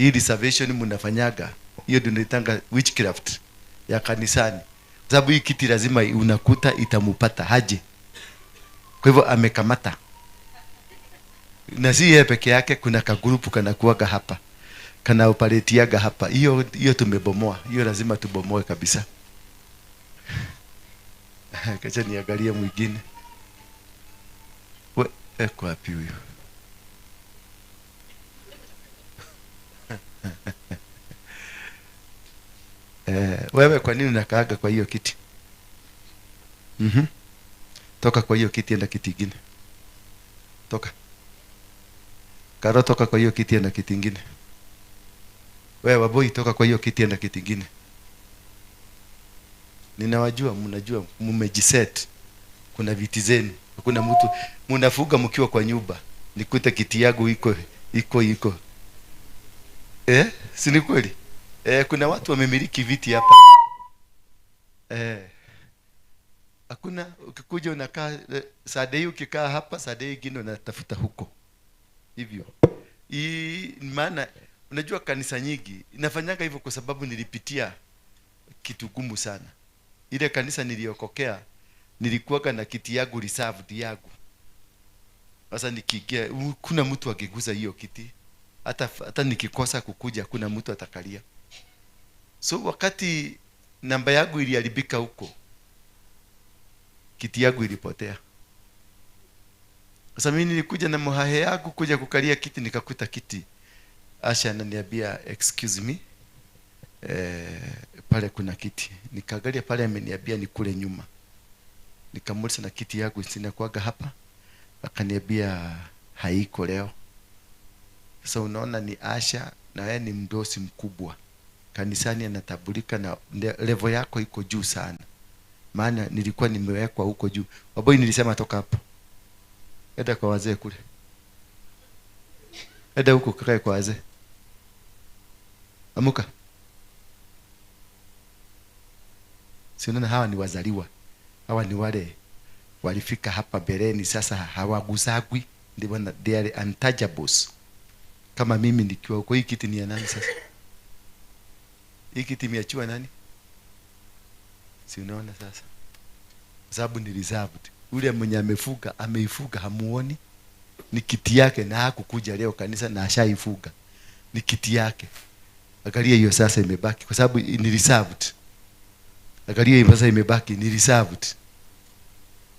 Hii reservation mnafanyaga, hiyo ndio inaitanga witchcraft ya kanisani. Kwa sababu hii kiti lazima unakuta itamupata haje. Kwa hivyo amekamata. Na si yeye peke yake, kuna kagrupu kanakuaga hapa, kana operatiaga hapa. Hiyo hiyo tumebomoa, hiyo lazima tubomoe kabisa. Kacha niangalie mwingine. We, kwa wapi huyo? Wewe kwa nini unakaaga kwa hiyo kiti? Toka kwa hiyo kiti enda kiti kingine. Toka. Karo, toka kwa hiyo kiti enda kiti kingine. Wewe Waboi, toka kwa hiyo kiti enda kiti kingine. Ninawajua, mnajua mmejiset. Kuna viti zenu. Hakuna mtu mnafuga mkiwa kwa nyumba. Nikute kiti yangu iko iko iko. Si ni kweli? Kuna watu wamemiliki viti hapa. Hakuna, ukikuja unakaa Sunday ukikaa hapa, Sunday nyingine unatafuta huko. Hivyo. Hii maana unajua kanisa nyingi inafanyanga hivyo kwa sababu nilipitia kitu gumu sana. Ile kanisa niliokokea nilikuwa na kiti yangu reserved yangu. Sasa nikiingia kuna mtu akigusa hiyo kiti, hata nikikosa kukuja kuna mtu atakalia. So wakati namba yangu iliharibika huko, kiti yangu ilipotea. Sasa mimi nilikuja na muhahe yangu kuja kukalia kiti, nikakuta kiti. Asha ananiambia excuse me, pale kuna kiti. Nikaangalia pale, ameniambia ni kule nyuma. Nikamuuliza na kiti yangu sinakuaga hapa? Akaniambia haiko leo. Sasa unaona ni Asha na yeye ni mdosi mkubwa kanisani, anatabulika na level yako iko juu sana. Maana nilikuwa nimewekwa huko juu. Waboi nilisema toka hapo. Enda kwa wazee kule. Enda huko kakae kwa wazee. Amuka. Si unaona hawa ni wazaliwa. Hawa ni wale walifika hapa beleni, sasa hawagusagwi. Ndio they are untouchables. Kama mimi nikiwa huko, hii kiti ni ya nani sasa? Hii kiti imeachiwa nani? Si unaona sasa? Kwa sababu ni reserved. Ule mwenye amefuga, ameifuga, hamuoni. Ni kiti yake na hakukuja leo kanisa na ashaifuga. Ni kiti yake. Angalia hiyo sasa imebaki kwa sababu ni reserved. Angalia hiyo sasa imebaki ni reserved.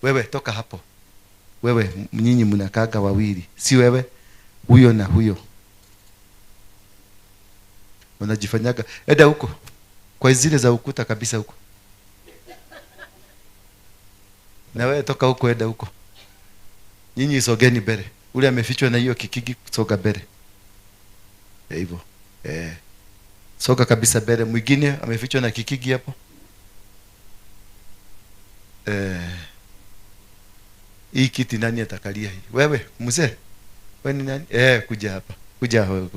Wewe toka hapo. Wewe nyinyi mnakaaga wawili. Si wewe, huyo na huyo. Unajifanyaga. Enda huko. Kwa zile za ukuta kabisa huko. Na wewe toka huko, enda huko. Nyinyi sogeni mbele. Ule amefichwa na hiyo kikigi, soga mbele. Hivyo. Soga kabisa mbele. Mwingine amefichwa na kikigi hapo. Hii kiti nani atakalia hii? Wewe mzee. Wewe ni nani? Kuja hapa. Kuja wewe.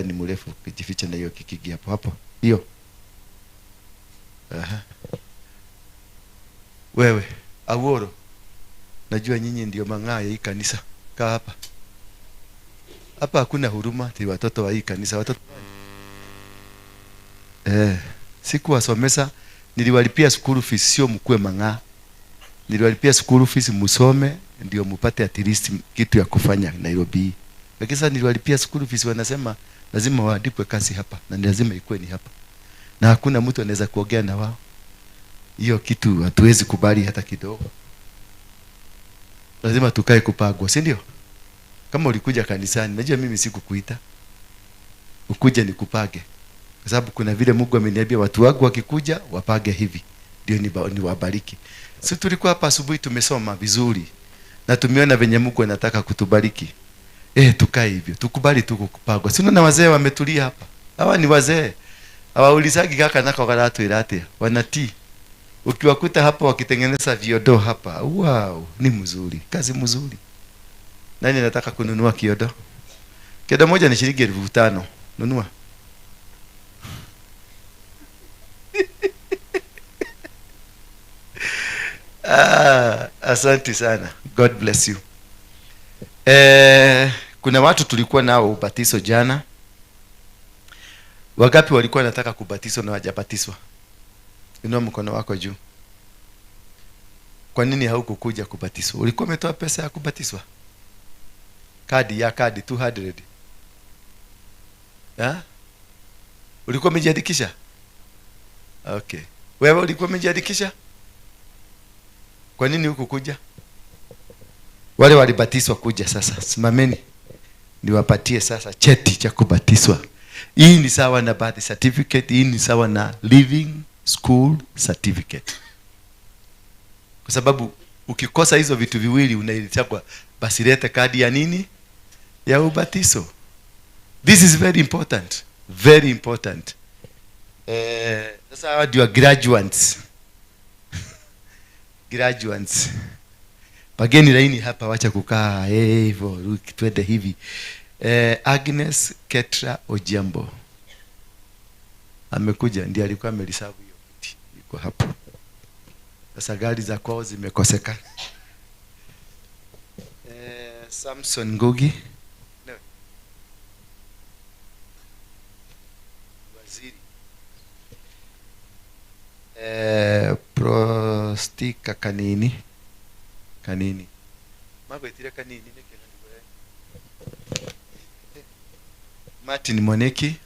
Ni mrefu, kujificha na hiyo kikigi hapo hapo. Hiyo. Aha. Wewe, Aworo. Najua nyinyi ndio mang'aa ya hii kanisa. Kaa hapa. Hapa hakuna huruma, ni watoto wa hii kanisa, watoto. Sikuwasomesa, niliwalipia school fees, sio mkue mang'aa. Niliwalipia school fees musome ndio mupate at least kitu ya kufanya Nairobi. Lakini sasa niliwalipia school fees, wanasema lazima waandikwe kazi hapa na lazima ikuwe ni hapa. Na hakuna mtu anaweza kuongea na wao. Hiyo kitu hatuwezi kubali hata kidogo. Lazima tukae kupagwa, si ndio? Kama ulikuja kanisani, najua mimi sikukuita. Ukuje nikupage. Kwa sababu kuna vile Mungu ameniambia watu wangu wakikuja wapage hivi ndio niwabariki. Si tulikuwa hapa asubuhi tumesoma vizuri na tumeona venye Mungu anataka kutubariki. Tukae hivyo, tukubali tu kupagwa. Si unaona wazee wametulia hapa. Hawa ni wazee. Hawaulizagi kaka nako karatwira atia. Wanatii. Ukiwakuta hapa wakitengeneza viodo hapa, wow, ni mzuri, kazi mzuri. Nani anataka kununua kiodo? Kiodo moja ni shilingi 5,000. Nunua. Asante sana. God bless you. Kuna watu tulikuwa nao ubatizo jana. Wangapi walikuwa wanataka kubatizwa na hawajabatizwa? Inua mkono wako juu. Kwa nini haukukuja kubatizwa? Ulikuwa umetoa pesa ya kubatizwa? Kadi ya kadi 200. Ya? Ulikuwa umejiandikisha? Okay. Wewe ulikuwa umejiandikisha? Kwa nini hukukuja? Wale walibatizwa kuja sasa. Simameni. Niwapatie sasa cheti cha kubatizwa. Hii ni sawa na birth certificate, hii ni sawa na living school certificate. Kwa sababu ukikosa hizo vitu viwili unaitwa basi lete kadi ya nini? Ya ubatizo. This is very important. Very important. Sasa hawa ndio graduates. Graduates. Pageni laini hapa, wacha kukaa hivyo, twende hivi. Agnes Ketra Ojiambo amekuja, ndiye alikuwa amelisabu hiyo kiti, iko hapo. Sasa gari za kwao zimekosekana. Samson Ngugi. No. Waziri. Prostika Kanini. Kanini. Magwetire Kanini neke. Martin Moneki.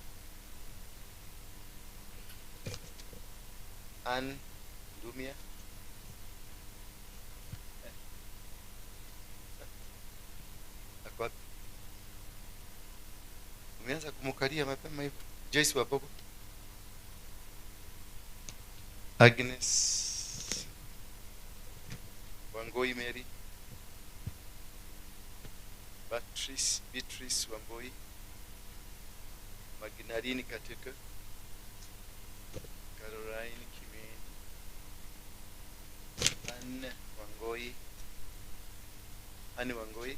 Ann Lumia. Ako wapi? Umeanza kumukalia mapema hivyo. Joyce Wabogo. Agnes Wangoi Mary. Beatrice Wamboi. Magnarini Kateka. Caroline Kimeni. Anne Wangoi. Anne Wangoi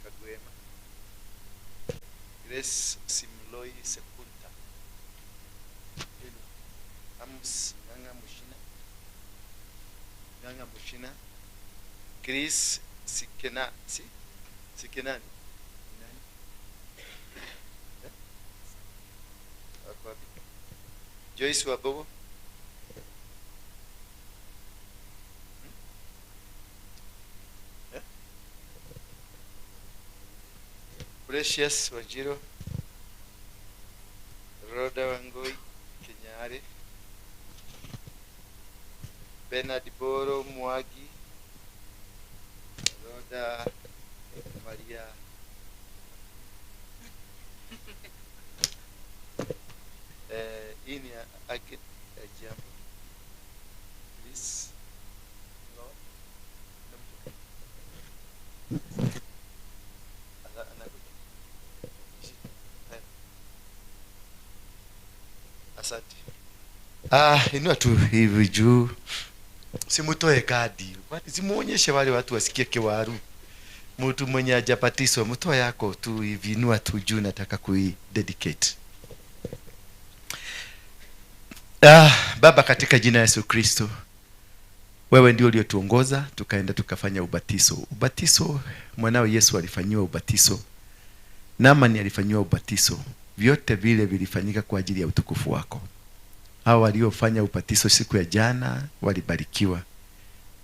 Kagwema. Grace Simloi Sekunta. Amos Nganga Mushina. Nganga Mushina. Chris Sikena, si? Sikenani. Nani? Eh? Ako wapi? Joyce Wabogo. Eh? Precious Wanjiro. Rhoda Wangoi Kenyare. Bernard Boro Mwagi. Rhoda Maria. Hii ni Jambo. Please. No. Asante. Inua tu hivi juu. Simutoe kadi. Simuonyeshe wale watu wasikie kewaru. Mtu mwenye hajabatizwa, mtoa yako tu hivi, inua tu juu, nataka kui dedicate. Baba, katika jina Yesu Kristo, wewe ndio uliotuongoza tukaenda tukafanya ubatizo. Ubatizo, mwanao Yesu alifanyiwa ubatizo. Naamani alifanyiwa ubatizo. Vyote vile vilifanyika kwa ajili ya utukufu wako. Hao waliofanya ubatizo siku ya jana walibarikiwa.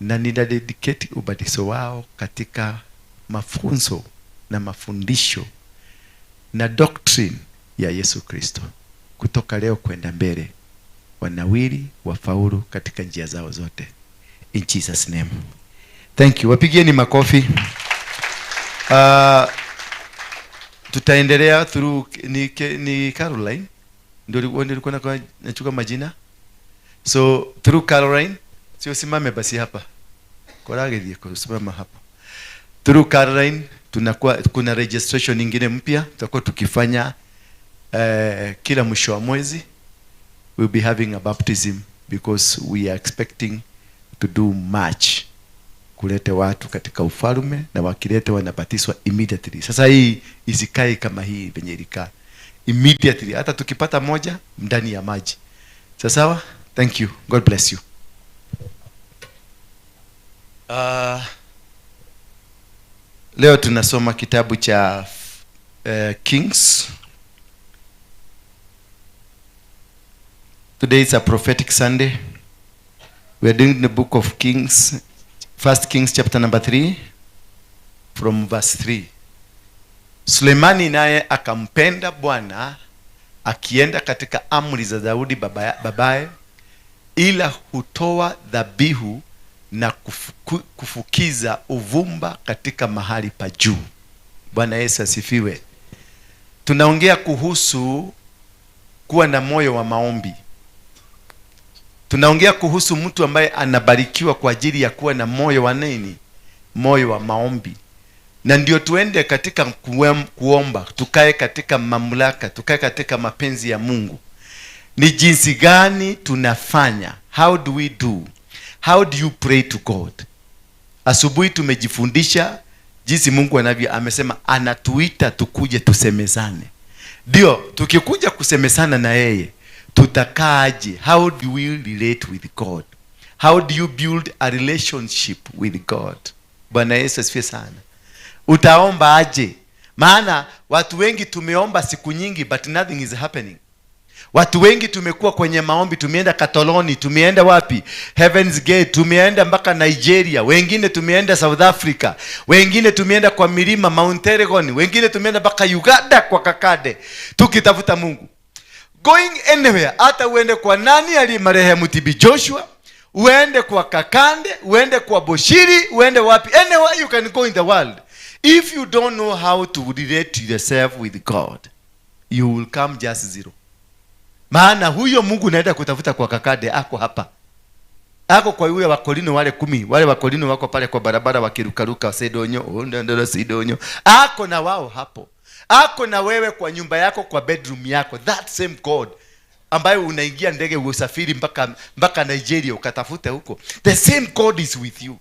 Na nina dedicate ubatizo wao katika mafunzo na mafundisho na doctrine ya Yesu Kristo. Kutoka leo kwenda mbele, wanawili wafaulu katika njia zao zote. In Jesus name. Thank you. Wapigieni makofi. Tutaendelea through ni Caroline. Ndio nilikuwa nachukua majina. So through Caroline, sio simame basi hapa. Korage kusimama hapa. Through Caroline tunakuwa kuna registration nyingine mpya tutakuwa tukifanya kila mwisho wa mwezi. We'll be having a baptism because we are expecting to do much. Kulete watu katika ufalme, na wakilete wanabatizwa immediately. Sasa hii isikae kama hii venye ilikaa. Immediately hata tukipata moja ndani ya maji. Sawa sawa? Thank you. God bless you. Leo tunasoma kitabu cha Kings. Today is a prophetic Sunday. We are doing the book of Kings, First Kings chapter number 3 from verse 3. Sulemani naye akampenda Bwana akienda katika amri za Daudi babaye, ila hutoa dhabihu na kufukiza uvumba katika mahali pa juu. Bwana Yesu asifiwe. Tunaongea kuhusu kuwa na moyo wa maombi. Tunaongea kuhusu mtu ambaye anabarikiwa kwa ajili ya kuwa na moyo wa nini? Moyo wa maombi. Na ndio tuende katika kuomba, tukae katika mamlaka, tukae katika mapenzi ya Mungu. Ni jinsi gani tunafanya? How do we do? How do you pray to God? Asubuhi tumejifundisha jinsi Mungu anavyo, amesema anatuita tukuje tusemezane. Ndio, tukikuja kusemezana na yeye, tutakaaje? How do we relate with God? How do you build a relationship with God? Bwana Yesu asifiwe sana. Utaomba aje? Maana watu wengi tumeomba siku nyingi but nothing is happening. Watu wengi tumekuwa kwenye maombi, tumeenda Katoloni, tumeenda wapi? Heaven's Gate, tumeenda mpaka Nigeria, wengine tumeenda South Africa, wengine tumeenda kwa milima Mount Elgon, wengine tumeenda mpaka Uganda kwa Kakade, tukitafuta Mungu. Going anywhere, hata uende kwa nani aliye marehemu TB Joshua, uende kwa Kakande, uende kwa Boshiri, uende wapi, anywhere you can go in the world. If you don't know how to relate yourself with God, you will come just zero. Maana huyo Mungu naenda kutafuta kwa Kakade ako hapa. Ako kwa yule Wakorino wale 10, wale Wakorino wako pale kwa barabara wakirukaruka sidonyo, ndondoro sidonyo. Ako na wao hapo. Ako na wewe kwa nyumba yako, kwa bedroom yako. That same God ambaye unaingia ndege usafiri mpaka Nigeria ukatafute huko. The same God is with you.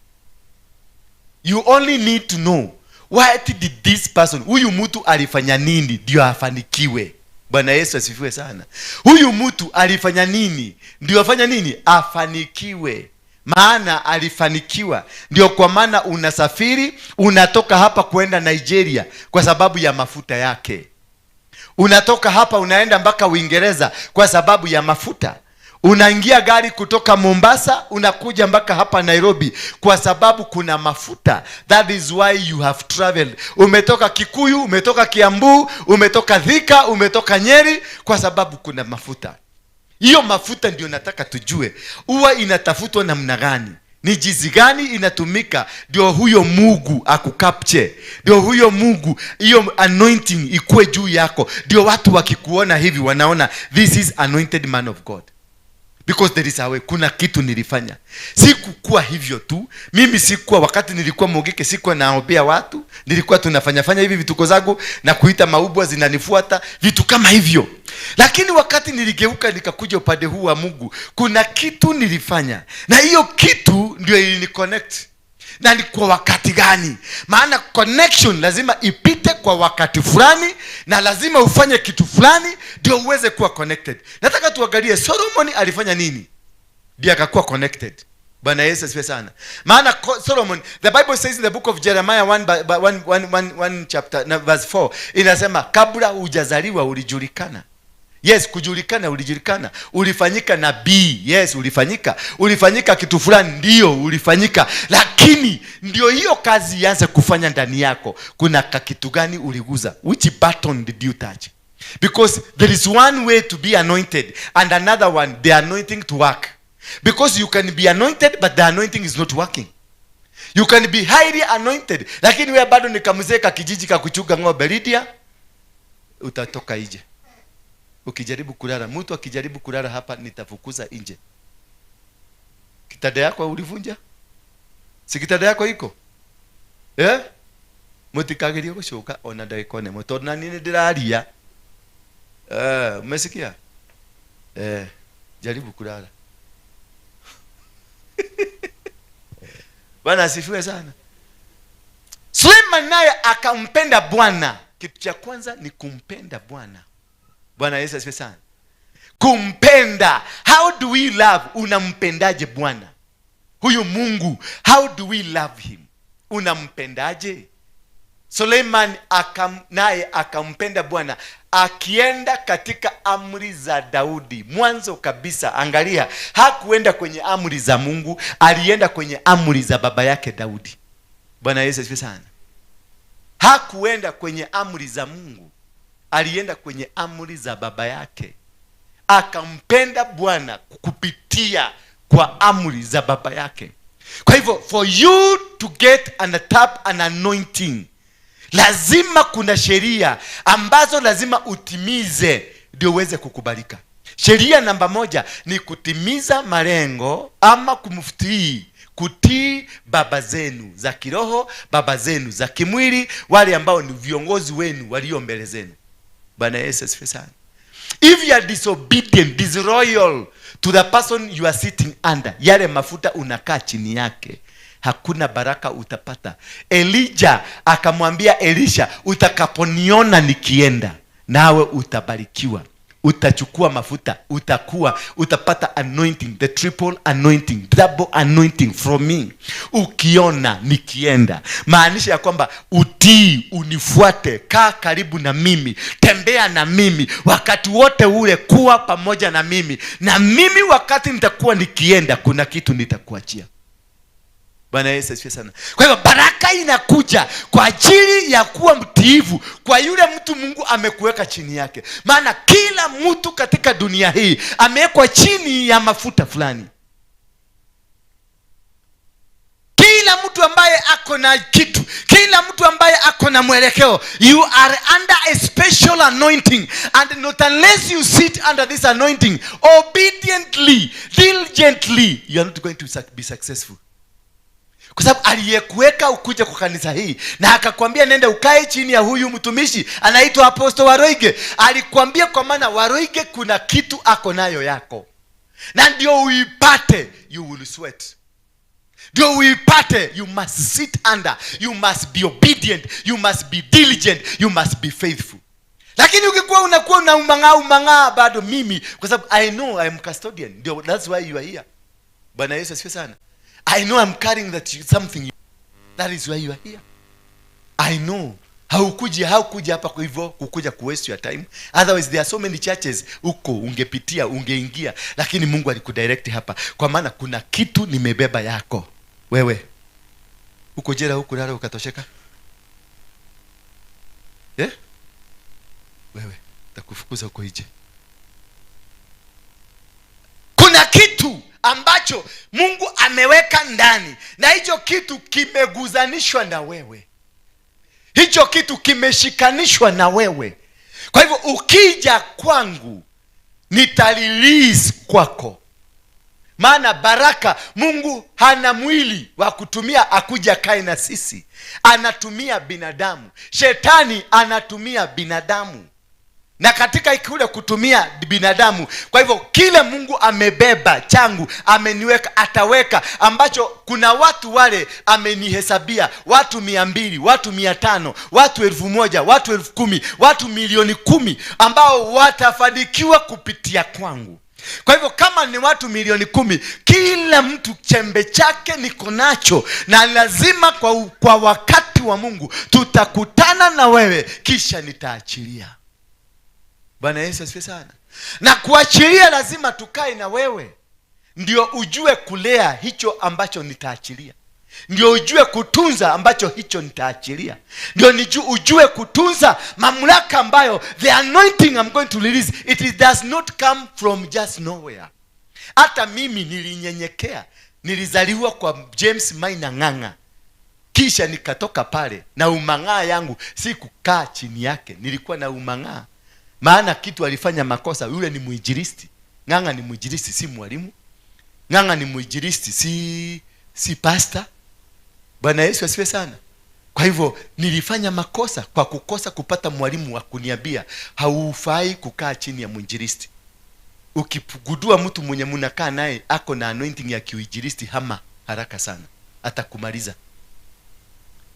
You only need to know what did this person, huyu mtu alifanya nini ndio afanikiwe. Bwana Yesu asifiwe sana. Huyu mtu alifanya nini ndio afanya nini? Afanikiwe. Maana alifanikiwa. Ndio kwa maana unasafiri, unatoka hapa kwenda Nigeria kwa sababu ya mafuta yake. Unatoka hapa unaenda mpaka Uingereza kwa sababu ya mafuta. Unaingia gari kutoka Mombasa unakuja mpaka hapa Nairobi kwa sababu kuna mafuta. That is why you have traveled. Umetoka Kikuyu, umetoka Kiambu, umetoka Thika, umetoka Nyeri kwa sababu kuna mafuta. Hiyo mafuta ndio nataka tujue huwa inatafutwa namna gani, ni jinsi gani inatumika ndio huyo Mungu akukapche, ndio huyo Mungu hiyo anointing ikue juu yako, ndio watu wakikuona hivi wanaona this is anointed man of God. Because there is a way, kuna kitu nilifanya. Sikukuwa hivyo tu. Mimi sikuwa, wakati nilikuwa Mugike sikuwa naombea watu. Nilikuwa tunafanya fanya hivi vituko zangu na kuita maubwa zinanifuata, vitu kama hivyo. Lakini wakati niligeuka nikakuja upande huu wa Mungu, kuna kitu nilifanya. Na hiyo kitu ndio iliniconnect. Na ni kwa wakati gani? Maana connection lazima ipite kwa wakati fulani na lazima ufanye kitu fulani ndio uweze kuwa connected. Nataka tuangalie Solomon alifanya nini ndio akakuwa connected. Bwana Yesu asifiwe sana. Maana Solomon, the Bible says in the book of Jeremiah 1 chapter verse 4, inasema kabla hujazaliwa ulijulikana. Yes, kujulikana ulijulikana. Ulifanyika nabii. Yes, ulifanyika. Ulifanyika kitu fulani, ndio ulifanyika. Lakini ndio hiyo kazi ianze kufanya ndani yako. Kuna kitu gani uliguza? Which button did you touch? Because there is one way to be anointed and another one, the anointing to work. Because you can be anointed but the anointing is not working. You can be highly anointed, lakini wewe bado ni kamzee ka kijiji ka kuchunga ng'ombe. Lydia, utatoka nje. Ukijaribu kulala, mtu akijaribu kulala hapa nitafukuza nje. Kitanda yako ulivunja? Si kitanda yako iko? Eh? Mutikagirie gucoka ona ndagika ĩmwe tondu na niĩ ndĩraria. Umesikia? Jaribu kulala. Bwana asifiwe sana. Suleiman naye akampenda Bwana. Kitu cha kwanza ni kumpenda Bwana. Bwana Yesu asifiwe sana. Kumpenda. How do we love? Unampendaje Bwana? Huyu Mungu, how do we love him? Unampendaje? Suleiman naye akampenda Bwana akienda katika amri za Daudi. Mwanzo kabisa, angalia, hakuenda kwenye amri za Mungu, alienda kwenye amri za baba yake Daudi. Bwana Yesu asifiwe sana. Hakuenda kwenye amri za Mungu, alienda kwenye amri za baba yake. Akampenda Bwana kupitia kwa amri za baba yake. Kwa hivyo for you to get and tap an anointing, lazima kuna sheria ambazo lazima utimize ndio uweze kukubalika. Sheria namba 1 ni kutimiza malengo ama kumtii, kutii baba zenu za kiroho, baba zenu za kimwili, wale ambao ni viongozi wenu walio mbele zenu. Bwana Yesu asifiwe sana. If you are disobedient, disloyal to the person you are sitting under, yale mafuta unakaa chini yake, hakuna baraka utapata. Elijah akamwambia Elisha, utakaponiona nikienda, nawe utabarikiwa. Utachukua mafuta, utapata anointing, the triple anointing, double anointing from me. Ukiona nikienda, maanisha ya kwamba utii, unifuate, kaa karibu na mimi, tembea na mimi wakati wote ule, kuwa pamoja na mimi, na mimi wakati nitakuwa nikienda, kuna kitu nitakuachia. Bwana Yesu asifiwe sana. Kwa hivyo baraka inakuja kwa ajili ya kuwa mtiifu kwa yule mtu Mungu amekuweka chini yake. Maana kila mtu katika dunia hii amewekwa chini ya mafuta fulani. Kila mtu ambaye ako na kitu, kila mtu ambaye ako na mwelekeo, you are under a special anointing, and not unless you sit under this anointing obediently, diligently, you are not going to be successful. Kwa sababu aliyekuweka ukuje kwa kanisa hii na akakwambia nenda ukae chini ya huyu mtumishi anaitwa Apostle Waroige, alikwambia kwa maana Waroige kuna kitu ako nayo yako, na ndio uipate you will sweat. Ndio uipate you must sit under, you must be obedient, you must be diligent, you must be faithful. Lakini ukikuwa unakuwa unaumang'aa umang'aa bado mimi, kwa sababu I know I am custodian, ndio that's why you are here. Bwana Yesu asifiwe sana. I know I'm carrying that you, something. That is why you are here. I know. Haukuja hapa kwa hivyo kukuja ku waste your time. Otherwise there are so many churches huko ungepitia, ungeingia, lakini Mungu alikudirect hapa kwa maana kuna kitu nimebeba yako. Wewe uko jela huko lala ukatosheka? Wewe nitakufukuza huko nje. Kuna kitu ambacho Mungu ameweka ndani, na hicho kitu kimeguzanishwa na wewe. Hicho kitu kimeshikanishwa na wewe. Kwa hivyo ukija kwangu nitarelease kwako. Maana baraka, Mungu hana mwili wa kutumia akuja kae na sisi. Anatumia binadamu. Shetani anatumia binadamu. Na katika kule kutumia binadamu, kwa hivyo kile Mungu amebeba changu, ameniweka, ataweka ambacho kuna watu wale amenihesabia, watu 200, watu 500, watu 1000, watu 10,000, watu 10,000,000 ambao watafanikiwa kupitia kwangu. Kwa hivyo kama ni watu 10,000,000, kila mtu chembe chake niko nacho, na lazima kwa wakati wa Mungu tutakutana na wewe, kisha nitaachilia. Bwana Yesu asifiwe sana. Na kuachilia lazima tukae na wewe, ndio ujue kulea hicho ambacho nitaachilia, ndio ujue kutunza ambacho hicho nitaachilia, ndio ujue kutunza mamlaka ambayo the anointing I'm going to release, it does not come from just nowhere. Hata mimi nilinyenyekea, nilizaliwa kwa James Maina Ng'ang'a, kisha nikatoka pale na umang'aa yangu, si kukaa chini yake, nilikuwa na umang'aa. Maana kitu alifanya makosa, yule ni mwinjilisti. Ng'ang'a ni mwinjilisti, si mwalimu. Ng'ang'a ni mwinjilisti, si pastor. Bwana Yesu asifiwe sana. Kwa hivyo nilifanya makosa kwa kukosa kupata mwalimu wa kuniambia haufai kukaa chini ya mwinjilisti. Ukigundua mtu mwenye mnakaa naye ako na anointing ya kiuinjilisti, hama haraka sana, atakumaliza.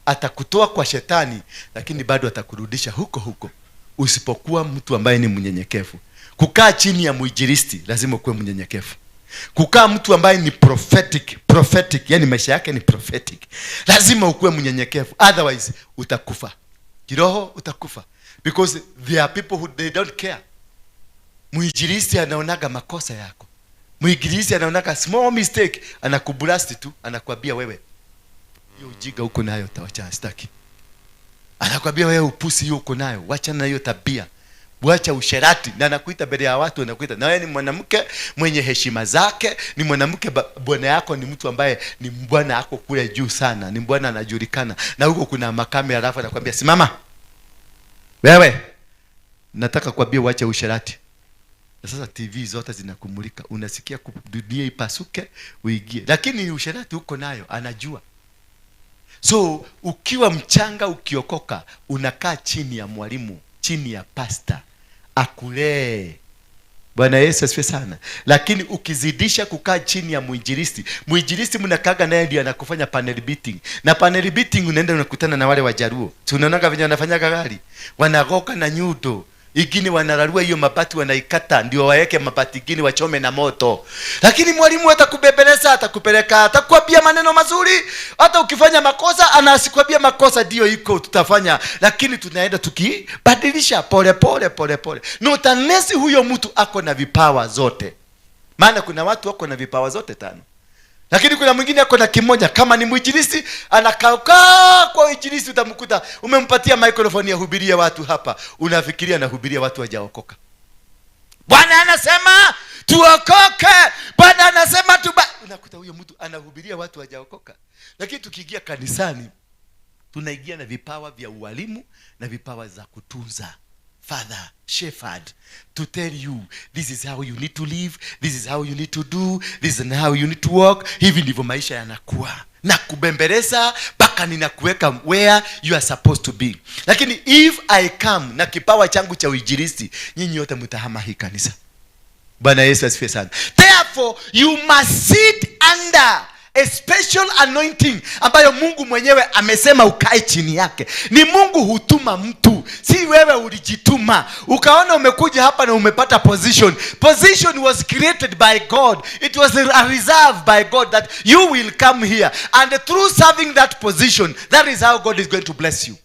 Atakutoa kwa shetani, lakini bado atakurudisha huko huko usipokuwa mtu ambaye ni mnyenyekevu. Kukaa chini ya mwinjilisti lazima ukuwe mnyenyekevu. Kukaa mtu ambaye ni prophetic, yani maisha yake ni prophetic, lazima ukuwe mnyenyekevu, otherwise utakufa. Kiroho utakufa, because there are people who they don't care. Mwinjilisti anaonaga makosa yako, mwinjilisti anaonaga small mistake, anakublast tu, anakwambia wewe, hiyo ujinga uko nayo tawachana, sitaki. Anakwambia wewe, upuzi hiyo uko nayo, wachana na hiyo tabia, wacha usherati. Na anakuita mbele ya watu, anakuita na wewe ni mwanamke mwenye heshima zake, ni mwanamke, bwana yako ni mtu ambaye ni bwana yako kule juu sana, ni bwana anajulikana, na huko kuna makamera, alafu anakwambia simama wewe, nataka kuambia uache usherati. Na sasa TV zote zinakumulika, unasikia dunia ipasuke uingie, lakini usherati uko nayo, anajua. So ukiwa mchanga, ukiokoka, unakaa chini ya mwalimu, chini ya pasta akulee. Bwana Yesu asifiwe sana. Lakini ukizidisha kukaa chini ya mwinjilisti, mwinjilisti mnakaga naye ndiye anakufanya panel beating. Na panel beating unaenda unakutana na wale Wajaruo. Si unaonaga venye wanafanyaga gari? Wanagoka na nyundo. Ingine wanararua hiyo mabati, wanaikata ndio waeke mabati ingine wachome na moto. Lakini mwalimu atakubembeleza, atakupeleka, atakwambia maneno mazuri. Hata ukifanya makosa anasikwambia makosa ndio iko tutafanya, lakini tunaenda tukibadilisha pole pole pole pole. Not unless huyo mtu ako na vipawa zote. Maana kuna watu wako na vipawa zote tano, lakini kuna mwingine ako na kimoja. Kama ni mwinjilisti, anakaa kwa injilisti, utamkuta umempatia microphone ya hubiria watu hapa, unafikiria anahubiria watu wajaokoka. Bwana anasema tuokoke, Bwana anasema tuba, unakuta huyo mtu anahubiria watu wajaokoka. Lakini tukiingia kanisani, tunaingia na vipawa vya ualimu na vipawa za kutunza, father shepherd, to tell you this is how you need to live, this is how you need to do, this is how you need to walk. Hivi ndivyo maisha yanakuwa, na kubembeleza mpaka ninakuweka where you are supposed to be. Lakini if I come na kipawa changu cha uinjilisti, nyinyi yote mtahama hii kanisa. Bwana Yesu asifiwe sana. Therefore you must sit under a special anointing ambayo Mungu mwenyewe amesema ukae chini yake. Ni Mungu hutuma mtu, si wewe ulijituma ukaona umekuja hapa na umepata position. Position was created by God. It was a reserve by God that you will come here, and through serving that position, that is how God is going to bless you.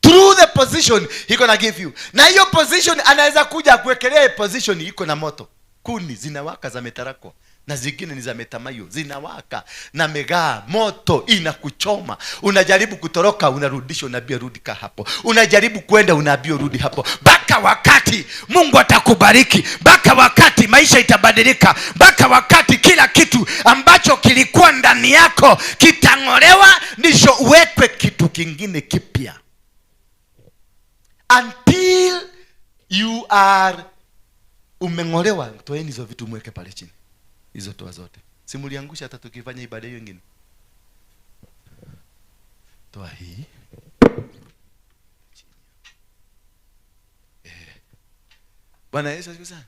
Through the position he gonna give you. Na hiyo position anaweza kuja akuwekelea position iko na moto, kuni zinawaka za metarako na zingine ni za metamayo zinawaka na megaa, moto inakuchoma. Unajaribu kutoroka, unarudishwa, unaambiwa rudi kaa hapo. Unajaribu kwenda, unaambiwa rudi hapo, mpaka wakati Mungu atakubariki, mpaka wakati maisha itabadilika, mpaka wakati kila kitu ambacho kilikuwa ndani yako kitang'olewa, ndicho uwekwe kitu kingine kipya. Until you are umeng'olewa, toeni hizo vitu mweke pale chini, hizo toa zote. Simuliangusha hata tukifanya ibada hiyo ingine. Toa hii. Bwana Yesu asifiwe sana.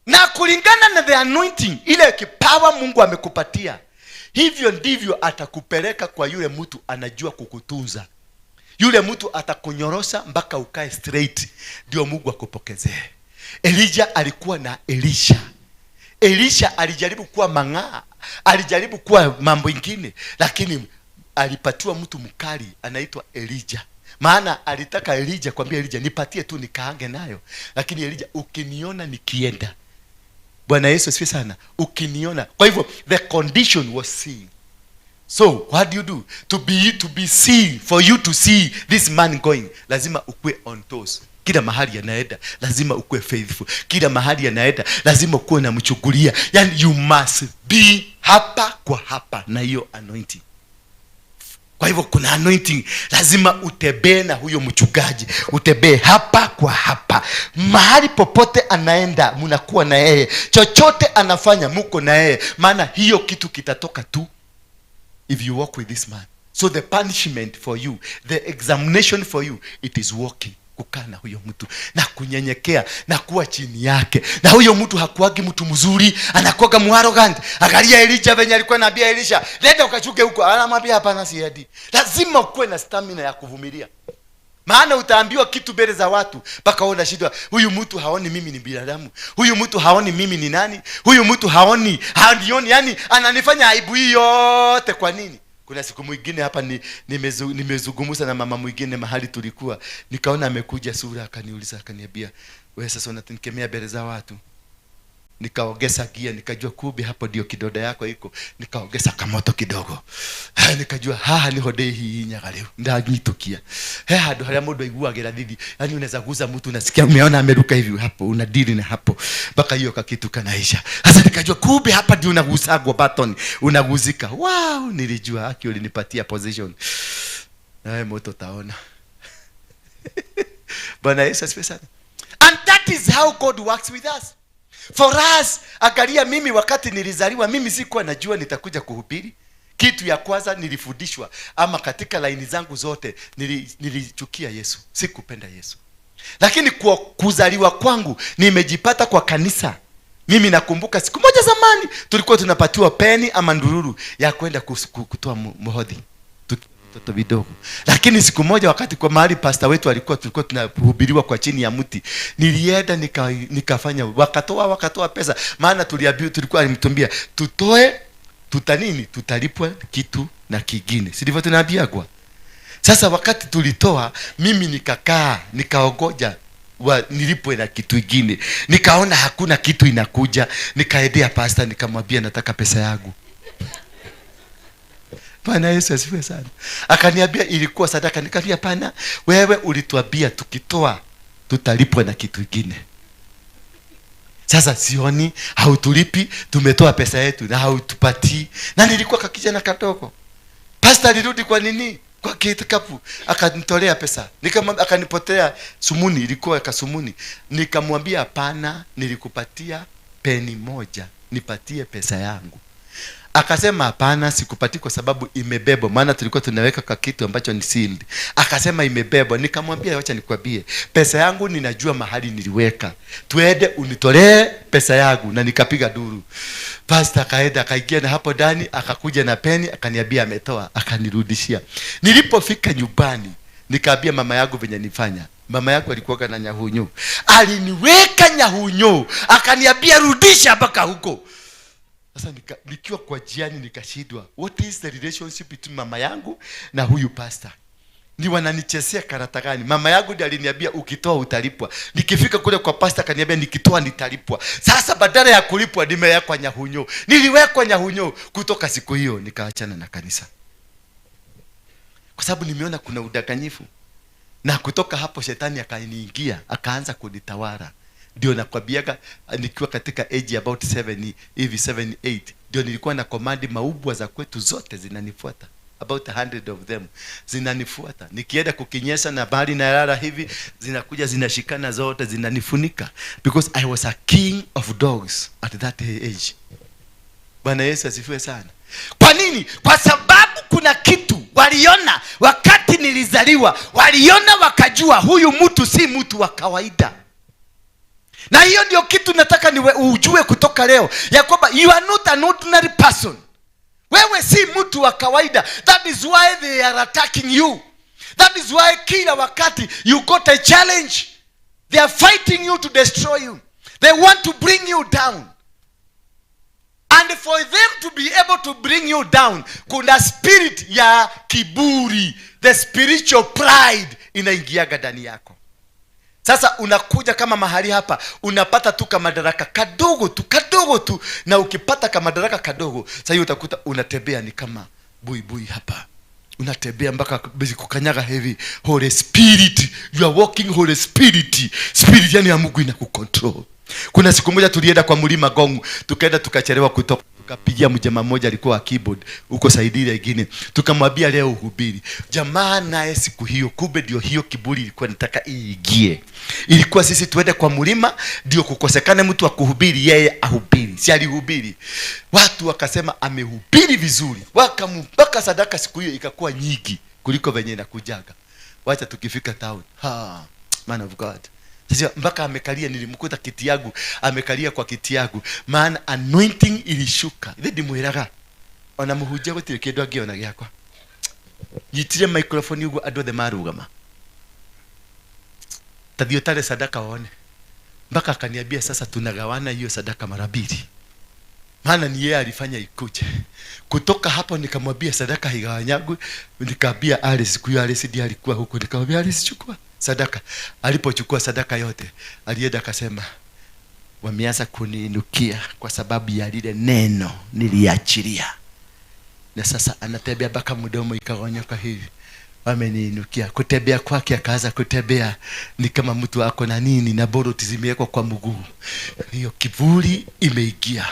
Na kulingana na the anointing, ile kipawa Mungu amekupatia, hivyo ndivyo atakupeleka kwa yule mtu anajua kukutunza. Yule mtu atakunyorosa mpaka ukae straight, ndio Mungu akupokezee. Elijah alikuwa na Elisha. Elisha alijaribu kuwa mang'aa, alijaribu kuwa mambo ingine, lakini alipatiwa mtu mkali anaitwa Elijah. Maana alitaka Elijah kwambia Elijah, nipatie tu nikaange nayo. Lakini Elijah, ukiniona nikienda. Bwana Yesu asifiwe sana. Ukiniona. Kwa hivyo the condition was seeing. So what do you do? To be seen, for you to see this man going, lazima ukue on toes. Kila mahali anaenda lazima ukue faithful. Kila mahali anaenda lazima ukuwe unamchukulia. Yani you must be hapa kwa hapa na hiyo anointing. Kwa hivyo kuna anointing, lazima utembee na huyo mchungaji, utembee hapa kwa hapa. Mahali popote anaenda mnakuwa na yeye, chochote anafanya muko na yeye, maana hiyo kitu kitatoka tu if you walk with this man. So the punishment for you, the examination for you, it is walking, kukaa na huyo mtu na kunyenyekea na kuwa chini yake. Na huyo mtu hakuagi mtu mzuri, anakuwaga muarrogant. Angalia Elijah venye alikuwa anaambia Elisha, nenda ukachuke huko, anamwambia hapana, siendi. Lazima ukuwe na stamina ya kuvumilia, maana utaambiwa kitu mbele za watu mpaka wewe unashindwa, huyu mtu haoni mimi ni binadamu, huyu mtu haoni mimi ni nani, huyu mtu haoni, hanioni, yani ananifanya aibu hii yote kwa nini? Kuna siku mwingine hapa nimezungumza na mama mwingine mahali tulikuwa, nikaona amekuja sura, akaniuliza, akaniambia, wewe sasa unanikemea mbele za watu. Nikaongeza gia, nikajua kumbe hapo ndio kidoda yako iko. Nikaongeza kamoto kidogo. Nikajua haha niho ndĩhihinyaga rĩu, ndanyitũkia. He handũ harĩa mũndũ aiguagĩra thithi, yaani unaweza guza mtu unasikia umeona ameruka hivi hapo, una deal na hapo mpaka hiyo kakitu kanaisha. Sasa nikajua kumbe hapa ndio unagusagwa button, unaguzika. Wow, nilijua haki ulinipatia position. Nawe moto utaona. Bwana Yesu asifiwe sana. And that is how God works with us. For us, angalia mimi wakati nilizaliwa, mimi sikuwa najua nitakuja kuhubiri. Kitu ya kwanza nilifundishwa, ama katika laini zangu zote, nilichukia Yesu, sikupenda Yesu. Lakini kwa kuzaliwa kwangu, nimejipata kwa kanisa. Mimi nakumbuka siku moja zamani, tulikuwa tunapatiwa peni ama ndururu ya kwenda kutoa muhodhi. Mtoto vidogo. Lakini siku moja wakati kwa mahali pastor wetu alikuwa, tulikuwa tunahubiriwa kwa chini ya mti, nilienda nikafanya, wakatoa pesa, maana tuliambiwa, tulikuwa alimtumbia tutoe, tuta nini, tutalipwa kitu na kingine, si ndivyo tunaambiwa? Sasa wakati tulitoa, mimi nikakaa nikaongoja nilipwe na kitu kingine, nikaona hakuna kitu inakuja, nikaendea pastor nikamwambia nataka pesa yangu. Bwana Yesu asifiwe sana. Akaniambia ilikuwa sadaka. Nikamwambia hapana, wewe ulituambia tukitoa tutalipwa na kitu kingine. Sasa sioni hautulipi, tumetoa pesa yetu na hautupatii. Na nilikuwa kakijana kadogo. Pastor alirudi kwa nini? Kwa kikapu akanitolea pesa. Nikamwambia, akanipotea sumuni, ilikuwa kasumuni. Nikamwambia hapana, nilikupatia peni moja, nipatie pesa yangu. Akasema hapana, sikupati kwa sababu imebebwa, maana tulikuwa tunaweka kwa kitu ambacho ni sealed. Akasema imebebwa. Nikamwambia acha nikwambie, pesa yangu ninajua mahali niliweka, tuende unitolee pesa yangu. Na nikapiga duru. Pastor akaenda akaingia na hapo ndani, akakuja na peni, akaniambia ametoa, akanirudishia. Nilipofika nyumbani nikaambia mama yangu venye nifanya. Mama yangu alikuwa na nyahunyu, aliniweka nyahunyu, akaniambia rudisha mpaka huko. Sasa nikiwa kwa jiani nikashindwa, what is the relationship between mama yangu na huyu pastor? Ni wananichezea karata gani? Mama yangu ndiye aliniambia ukitoa utalipwa. Nikifika kule kwa pastor akaniambia nikitoa nitalipwa. Sasa badala ya kulipwa nimewekwa nyahunyo. Niliwekwa nyahunyo. Kutoka siku hiyo nikaachana na kanisa, kwa sababu nimeona kuna udanganyifu. Na kutoka hapo shetani akaniingia, akaanza kunitawala. Ndio nakwambiaga nikiwa katika age about 7 hivi, 7 8, ndio nilikuwa na command maubwa za kwetu zote zinanifuata. About 100 of them zinanifuata. Nikienda kukinyesha na bali na lala hivi, zinakuja zinashikana zote zinanifunika, because I was a king of dogs at that age. Bwana Yesu asifiwe sana. Kwa nini? Kwa sababu kuna kitu waliona wakati nilizaliwa, waliona wakajua huyu mtu si mtu wa kawaida. Na hiyo ndio kitu nataka niwe ujue kutoka leo, ya kwamba you are not an ordinary person. Wewe si mtu wa kawaida. That is why they are attacking you. That is why kila wakati you got a challenge. They are fighting you to destroy you. They want to bring you down. And for them to be able to bring you down, kuna spirit ya kiburi, the spiritual pride inaingiaga ndani yako. Sasa unakuja kama mahali hapa, unapata tu kama madaraka kadogo tu, kadogo tu, na ukipata kama madaraka kadogo, sasa hiyo utakuta unatembea ni kama buibui hapa. Unatembea mpaka kukanyaga hivi. Holy Spirit, you are walking Holy Spirit. Spirit yani ya Mungu inakucontrol. Kuna siku moja tulienda kwa mlima Gong, tukaenda tukachelewa kutoka, tukapigia mjamaa mmoja alikuwa keyboard huko saidi ile nyingine, tukamwambia leo uhubiri. Jamaa naye siku hiyo, kumbe ndio hiyo kiburi ilikuwa nataka iingie. Ilikuwa sisi tuende kwa mlima ndio kukosekane mtu wa kuhubiri, yeye ahubiri. Si alihubiri. Watu wakasema amehubiri vizuri. Wakampaka sadaka siku hiyo ikakuwa nyingi kuliko venye inakujaga. Wacha tukifika town. Ha, man of God. Sasa mpaka amekalia, nilimkuta kiti yangu, amekalia kwa kiti yangu, maana anointing ilishuka. Ile ndimwiraga ona muhunjia gutire kindu angiona giakwa. Nyitire microphone uguo andu othe marugama, tathio tare sadaka wone. Mpaka akaniambia sasa tunagawana hiyo sadaka mara mbili. Maana ni yeye alifanya ikuje. Kutoka hapo nikamwambia sadaka haigawanyagwi. Nikaambia Alice, siku hiyo Alice ndiye alikuwa huko, nikamwambia Alice, chukua sadaka. Alipochukua sadaka yote, alienda akasema, wameanza kuniinukia kwa sababu ya lile neno niliachilia. Na sasa anatembea mpaka mdomo ikagonyoka hivi. Wameniinukia. Kutembea kwake akaanza kutembea ni kama mtu ako na nini na boroti zimewekwa kwa mguu. Hiyo kivuli imeingia.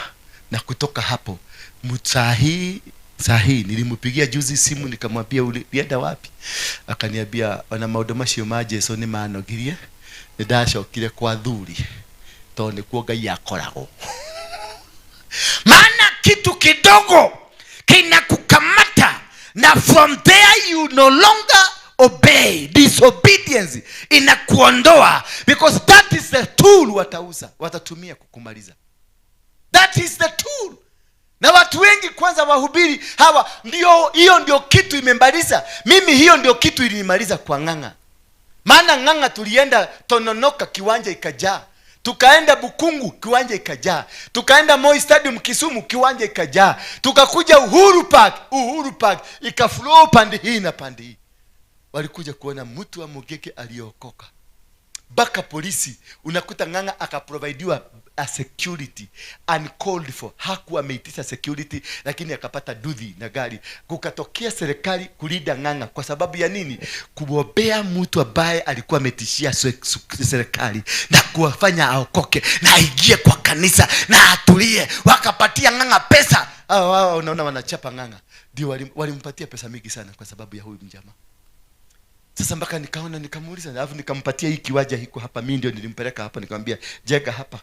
Na kutoka hapo saa hii nilimpigia juzi simu nikamwambia ulienda wapi? Akaniambia ona maundu macio ma Jesu ni manogirie, nindacokire kwa thuri tondũ nĩkuo Ngai akoragwo. Maana kitu kidogo kinakukamata na from there you no longer obey. Disobedience inakuondoa, because that is the tool watauza, watatumia kukumaliza. That is the tool. Na watu wengi kwanza wahubiri hawa ndio, hiyo ndio kitu imemaliza. Mimi hiyo ndio kitu ilinimaliza kwa Ng'ang'a. Maana Ng'ang'a tulienda Tononoka, kiwanja ikajaa. Tukaenda Bukungu, kiwanja ikajaa. Tukaenda Moi Stadium Kisumu, kiwanja ikajaa. Tukakuja Uhuru Park, Uhuru Park ikaflow pande hii na pande hii. Walikuja kuona mtu wa Mugeke aliokoka. Mpaka polisi unakuta Ng'ang'a akaprovidiwa a security uncalled for. Hakuwa ameitisha security, lakini akapata duthi na gari. Kukatokea serikali kulinda Ng'ang'a kwa sababu ya nini? Kuombea mtu ambaye alikuwa ametishia serikali na kuwafanya aokoke na aingie kwa kanisa na atulie. Wakapatia Ng'ang'a pesa. Hao hao unaona wanachapa Ng'ang'a, ndio walimpatia pesa mingi sana kwa sababu ya huyu mjamaa. Sasa mpaka nikaona, nikamuuliza, alafu nikampatia hii kiwanja hiko hapa. Mimi ndio nilimpeleka hapa, nikamwambia jenga hapa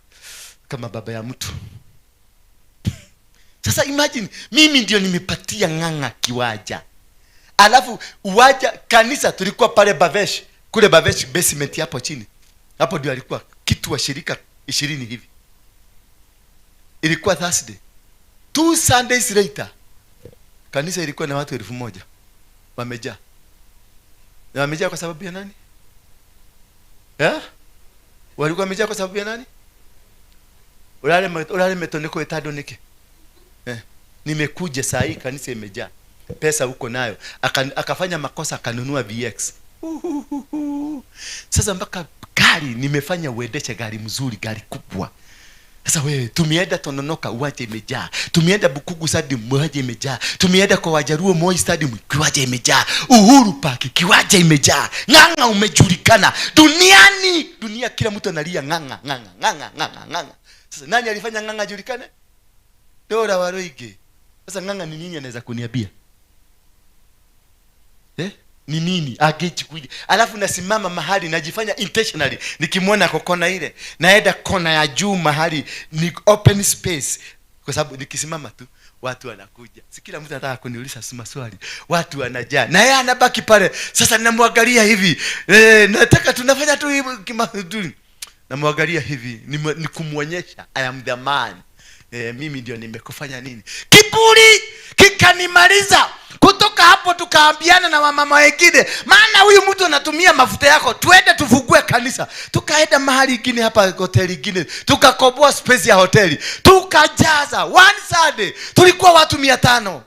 kama baba ya mtu. Sasa imagine mimi ndio nimepatia Ng'ang'a kiwanja, alafu uwanja kanisa tulikuwa pale Bavesh, kule Bavesh basement hapo chini, hapo ndio alikuwa kitu wa shirika 20 hivi. Ilikuwa Thursday, 2 Sundays later kanisa ilikuwa na watu 1000 wamejaa. Na wamejaa kwa sababu ya nani? Eh? Walikuwa wamejaa kwa sababu ya nani? Urare metoneko etado nike. Eh. Nimekuja saa hii kanisa imejaa. Pesa uko nayo. Akafanya makosa akanunua VX. Uhuhuhu. Sasa mpaka gari nimefanya uendeshe gari mzuri, gari kubwa. Sasa wewe tumeenda Tononoka, uwanja imejaa. Tumeenda Bukungu Stadium, uwanja imejaa. Tumeenda kwa Wajaruo Moi Stadium, kiwanja imejaa. Uhuru Park, kiwanja imejaa. Ng'ang'a umejulikana duniani. Dunia kila mtu analia Ng'ang'a, Ng'ang'a, Ng'ang'a, Ng'ang'a, Ng'ang'a. Sasa nani alifanya Ng'ang'a ajulikane? Dora Waruinge. Sasa Ng'ang'a ni nini anaweza kuniambia? Eh? Ni nini? Angechikuja. Alafu nasimama mahali najifanya intentionally nikimwona kwa kona ile, naenda kona ya juu mahali ni open space, kwa sababu nikisimama tu watu wanakuja. Si kila mtu anataka kuniuliza maswali, watu wanajaa na yeye anabaki pale. Sasa ninamwangalia hivi, nataka tunafanya tu hivi kimaudhui, namwangalia hivi ni kumwonyesha I am the man. Mimi ndio nimekufanya nini. Kiburi kikanimaliza. Kutoka hapo tukaambiana na wamama wengine, maana huyu mtu anatumia mafuta yako, twende tufungue kanisa. Tukaenda mahali ingine hapa, hoteli ingine, tukakomboa space ya hoteli, tukajaza. One Sunday tulikuwa watu 500.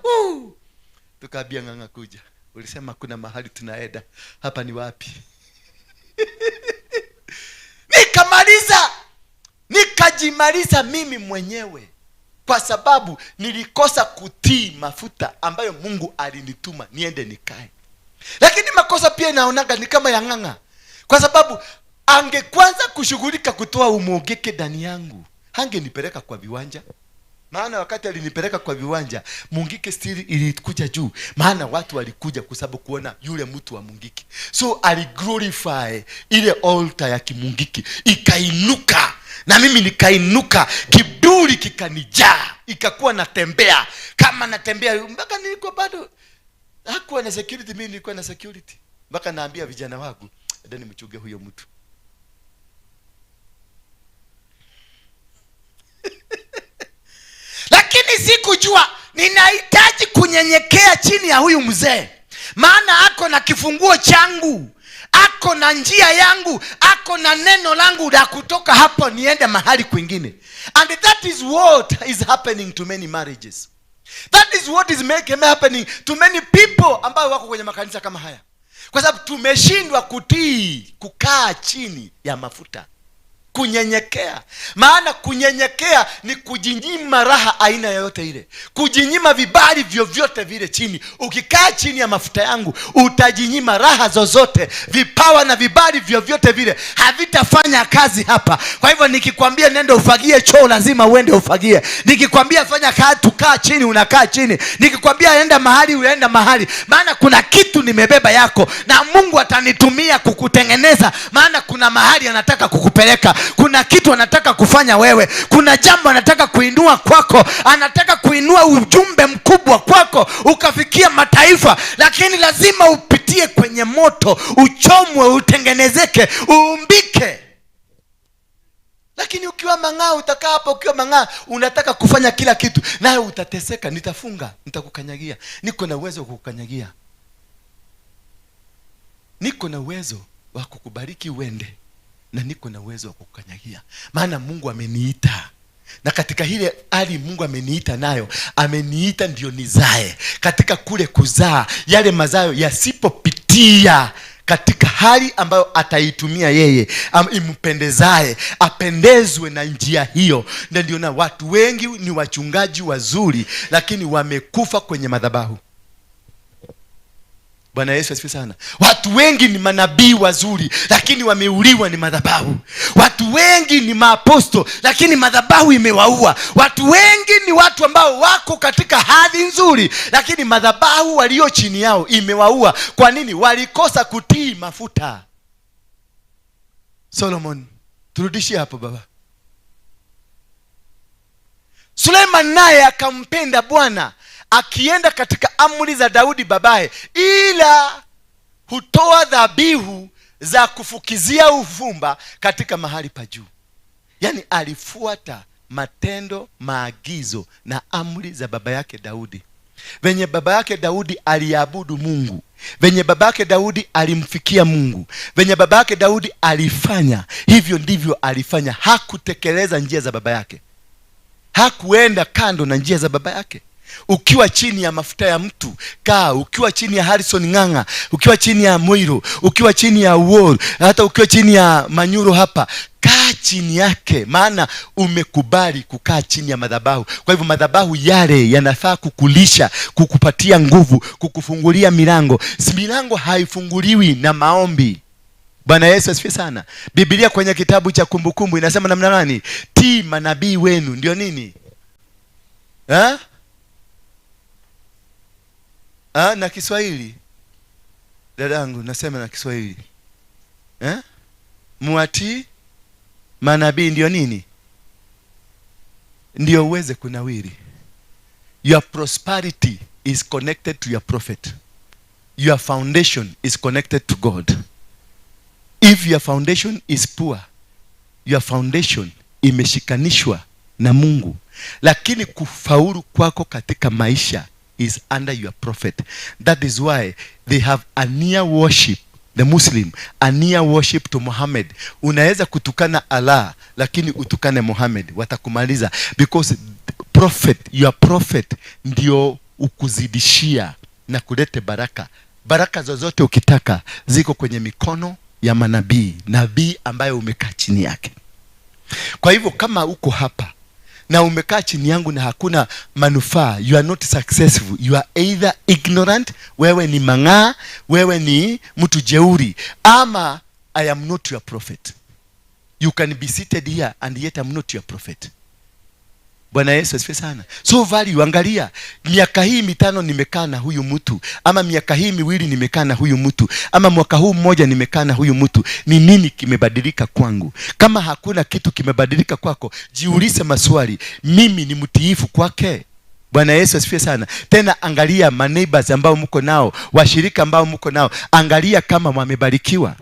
Tukaambia Ng'ang'a, kuja, ulisema kuna mahali tunaenda, hapa ni wapi? Nikamaliza, nikajimaliza mimi mwenyewe kwa sababu nilikosa kutii mafuta ambayo Mungu alinituma niende nikae. Lakini makosa pia inaonaga ni kama ya Ng'ang'a, kwa sababu angekwanza kushughulika kutoa umogeke ndani yangu, hangenipeleka kwa viwanja. Maana wakati alinipeleka kwa viwanja, Mungiki still ilikuja juu, maana watu walikuja kwa sababu kuona yule mtu wa Mungiki. So aliglorify ile altar ya Kimungiki, ikainuka na mimi nikainuka, kiburi kikanijaa, ikakuwa natembea kama natembea mpaka nilikuwa bado hakuwa na security, mimi nilikuwa na security, mpaka naambia vijana wangu, endeni mchunge huyo mtu. Lakini sikujua ninahitaji kunyenyekea chini ya huyu mzee, maana ako na kifunguo changu. Ako na njia yangu, ako na neno langu la kutoka hapo niende mahali kwingine. And that is what is happening to many marriages. That is what is making happening to many people ambao wako kwenye makanisa kama haya, kwa sababu tumeshindwa kutii, kukaa chini ya mafuta, kunyenyekea. Maana kunyenyekea ni kujinyima raha aina yoyote ile, kujinyima vibali vyovyote vile chini. Ukikaa chini ya mafuta yangu utajinyima raha zozote, vipawa na vibali vyovyote vile havitafanya kazi hapa. Kwa hivyo nikikwambia nenda ufagie choo, lazima uende ufagie. Nikikwambia fanya kazi, tukaa chini, unakaa chini. Nikikwambia enda mahali, uenda mahali. Maana kuna kitu nimebeba yako na Mungu atanitumia kukutengeneza, maana kuna mahali anataka kukupeleka, kuna kitu anataka kufanya wewe, kuna jambo anataka kuinua kwako, anataka kuinua ujumbe mkubwa kwako ukafikia mataifa. Lakini lazima upitie kwenye moto, uchomwe, utengenezeke, uumbike. Lakini ukiwa mang'aa, utakaa hapa ukiwa mang'aa, unataka kufanya kila kitu, nawe utateseka. Nitafunga, nitakukanyagia. Niko na uwezo wa kukukanyagia, niko na uwezo wa kukubariki uende, na niko na uwezo wa kukukanyagia. Maana Mungu ameniita, na katika ile hali Mungu ameniita nayo, ameniita ndio nizae. Katika kule kuzaa, yale mazao yasipopitia katika hali ambayo ataitumia yeye, impendezaye, apendezwe na njia hiyo. Na ndio na watu wengi ni wachungaji wazuri, lakini wamekufa kwenye madhabahu. Bwana Yesu asifiwe sana. Watu wengi ni manabii wazuri, lakini wameuliwa ni madhabahu. Watu wengi ni maaposto, lakini madhabahu imewaua. Watu wengi ni watu ambao wako katika hadhi nzuri, lakini madhabahu walio chini yao imewaua. Kwa nini? Walikosa kutii mafuta. Solomon, turudishie hapo baba. Suleiman naye akampenda Bwana, akienda katika amri za Daudi babaye, ila hutoa dhabihu za kufukizia uvumba katika mahali pa juu. Yaani alifuata matendo, maagizo na amri za baba yake Daudi. Venye baba yake Daudi aliabudu Mungu, venye baba yake Daudi alimfikia Mungu, venye baba yake Daudi alifanya, hivyo ndivyo alifanya. Hakutekeleza njia za baba yake, hakuenda kando na njia za baba yake. Ukiwa chini ya mafuta ya mtu kaa, ukiwa chini ya Harrison Ng'ang'a, ukiwa chini ya Moiro, ukiwa chini ya Wall, hata ukiwa chini ya Manyuro hapa, kaa chini yake, maana umekubali kukaa chini ya madhabahu. Kwa hivyo madhabahu yale yanafaa kukulisha, kukupatia nguvu, kukufungulia milango. Milango haifunguliwi na maombi. Bwana Yesu asifiwe sana. Biblia kwenye kitabu cha Kumbukumbu inasema namna gani? Tii manabii wenu, ndio nini? Ha? Na Kiswahili dadangu, nasema na Kiswahili Muatii manabii ndio nini? Ndio uweze kunawiri. Your prosperity is connected to your prophet. Your foundation is connected to God. If your foundation is poor, your foundation imeshikanishwa na Mungu, lakini kufaulu kwako katika maisha is under your prophet. That is why they have a near worship, the Muslim, a near worship to Muhammad. Unaweza kutukana Allah, lakini utukane Muhammad, watakumaliza. Because prophet, your prophet ndio ukuzidishia na kulete baraka. Baraka zozote ukitaka ziko kwenye mikono ya manabii, nabii ambaye umekaa chini yake. Kwa hivyo kama uko hapa na umekaa chini yangu na hakuna manufaa, you are not successful, you are either ignorant, wewe ni mang'aa, wewe ni mtu jeuri, ama I am not your prophet. You can be seated here and yet I'm not your prophet. Bwana Yesu asifiwe sana. So value, angalia, miaka hii 5 nimekaa na huyu mtu, ama miaka hii 2 nimekaa na huyu mtu, ama mwaka huu 1 nimekaa na huyu mtu, ni nini kimebadilika kwangu? Kama hakuna kitu kimebadilika kwako, jiulize maswali, mimi ni mtiifu kwake? Bwana Yesu asifiwe sana. Tena angalia ma neighbors ambao mko nao, washirika ambao mko nao, angalia kama wamebarikiwa.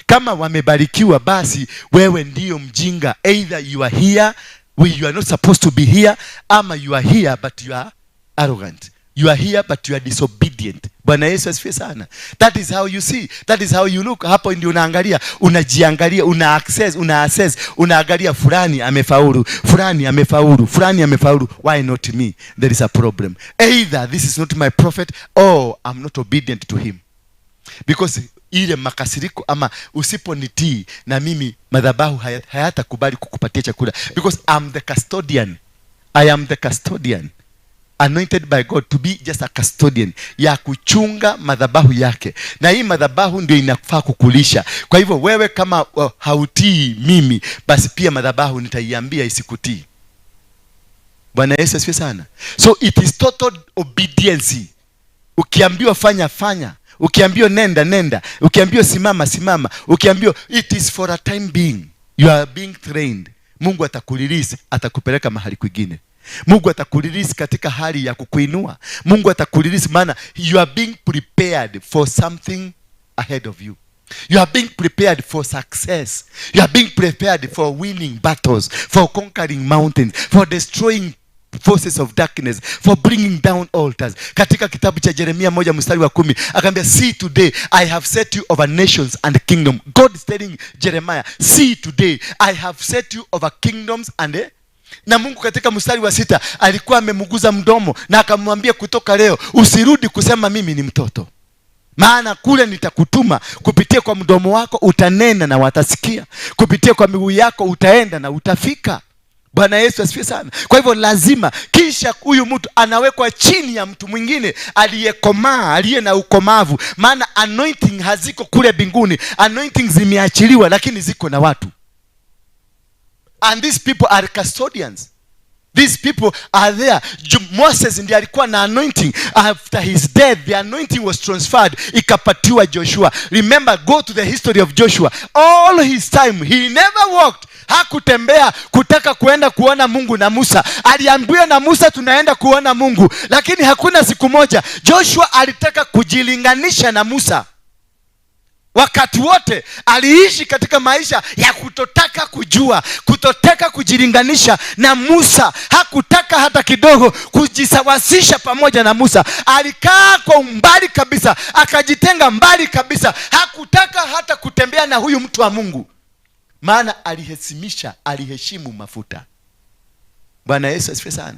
Kama wamebarikiwa, basi wewe ndiyo mjinga. Either you are here, you are not supposed to be here, ama you are here but you are arrogant. You are here but you are disobedient. Bwana Yesu asifiwe sana. That is how you see, that is how you look. Hapo ndio unaangalia, unajiangalia, una access, una assess, unaangalia fulani amefaulu, fulani amefaulu, fulani amefaulu, why not me? There is a problem. Either this is not my prophet or I'm not obedient to him. Because ile makasiriko ama usiponitii na mimi madhabahu hayatakubali kukupatia chakula, because I'm the custodian. I am the custodian anointed by God to be just a custodian ya kuchunga madhabahu yake, na hii madhabahu ndio inafaa kukulisha. Kwa hivyo wewe kama hautii mimi, basi pia madhabahu nitaiambia isikutii. Bwana Yesu asifiwe sana. So it is total obedience. Ukiambiwa fanya, fanya. Ukiambiwa nenda, nenda. Ukiambiwa simama, simama. Ukiambiwa, it is for a time being. You are being trained. Mungu atakurelease, atakupeleka mahali kwingine. Mungu atakurelease katika hali ya kukuinua. Mungu atakurelease maana you are being prepared for something ahead of you. You are being prepared for success. You are being prepared for winning battles, for conquering mountains, for destroying forces of darkness, for bringing down altars. Katika kitabu cha Jeremia 1 mstari wa 10 akaambia, see today I have set you over nations and kingdom. God is telling Jeremiah, see today I have set you over kingdoms and na Mungu katika mstari wa 6 alikuwa amemguza mdomo na akamwambia kutoka leo usirudi kusema mimi ni mtoto. Maana kule nitakutuma, kupitia kwa mdomo wako utanena na watasikia, kupitia kwa miguu yako utaenda na utafika. Bwana Yesu asifiwe sana. Kwa hivyo lazima kisha huyu mtu anawekwa chini ya mtu mwingine aliyekomaa, aliye na ukomavu. Maana anointing haziko kule mbinguni, anointing zimeachiliwa lakini ziko na watu. And these people are custodians. These people are there. Moses ndiye alikuwa na anointing. After his death, the anointing was transferred. Ikapatiwa Joshua. Remember, go to the history of Joshua. All his time, he never walked. Hakutembea kutaka kuenda kuona Mungu na Musa. Aliambiwa na Musa tunaenda kuona Mungu. Lakini hakuna siku moja Joshua alitaka kujilinganisha na Musa. Wakati wote aliishi katika maisha ya kutotaka kujua, kutotaka kujilinganisha na Musa. Hakutaka hata kidogo kujisawasisha pamoja na Musa. Alikaa kwa umbali kabisa, akajitenga mbali kabisa. Hakutaka hata kutembea na huyu mtu wa Mungu. Maana aliheshimu mafuta. Bwana Yesu asifiwe sana.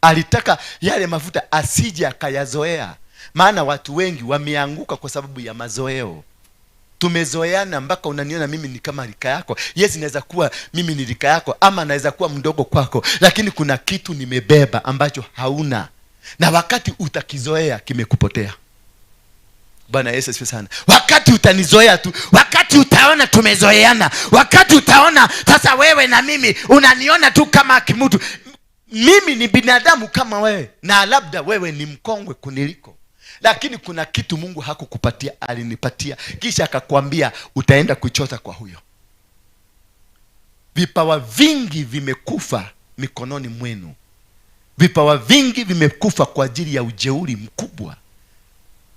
Alitaka yale mafuta asije akayazoea. Maana watu wengi wameanguka kwa sababu ya mazoeo. Tumezoeana mpaka unaniona mimi ni kama rika yako. Yes, inaweza kuwa mimi ni rika yako ama naweza kuwa mdogo kwako, lakini kuna kitu nimebeba ambacho hauna. Na wakati utakizoea kimekupotea. Bwana Yesu asifiwe sana. Wakati utanizoea tu, wakati utaona tumezoeana, wakati utaona sasa wewe na mimi unaniona tu kama kimutu. Mimi ni binadamu kama wewe, na labda wewe ni mkongwe kuniliko. Lakini kuna kitu Mungu hakukupatia, alinipatia. Kisha akakwambia utaenda kuchota kwa huyo. Vipawa vingi vimekufa mikononi mwenu. Vipawa vingi vimekufa kwa ajili ya ujeuri mkubwa.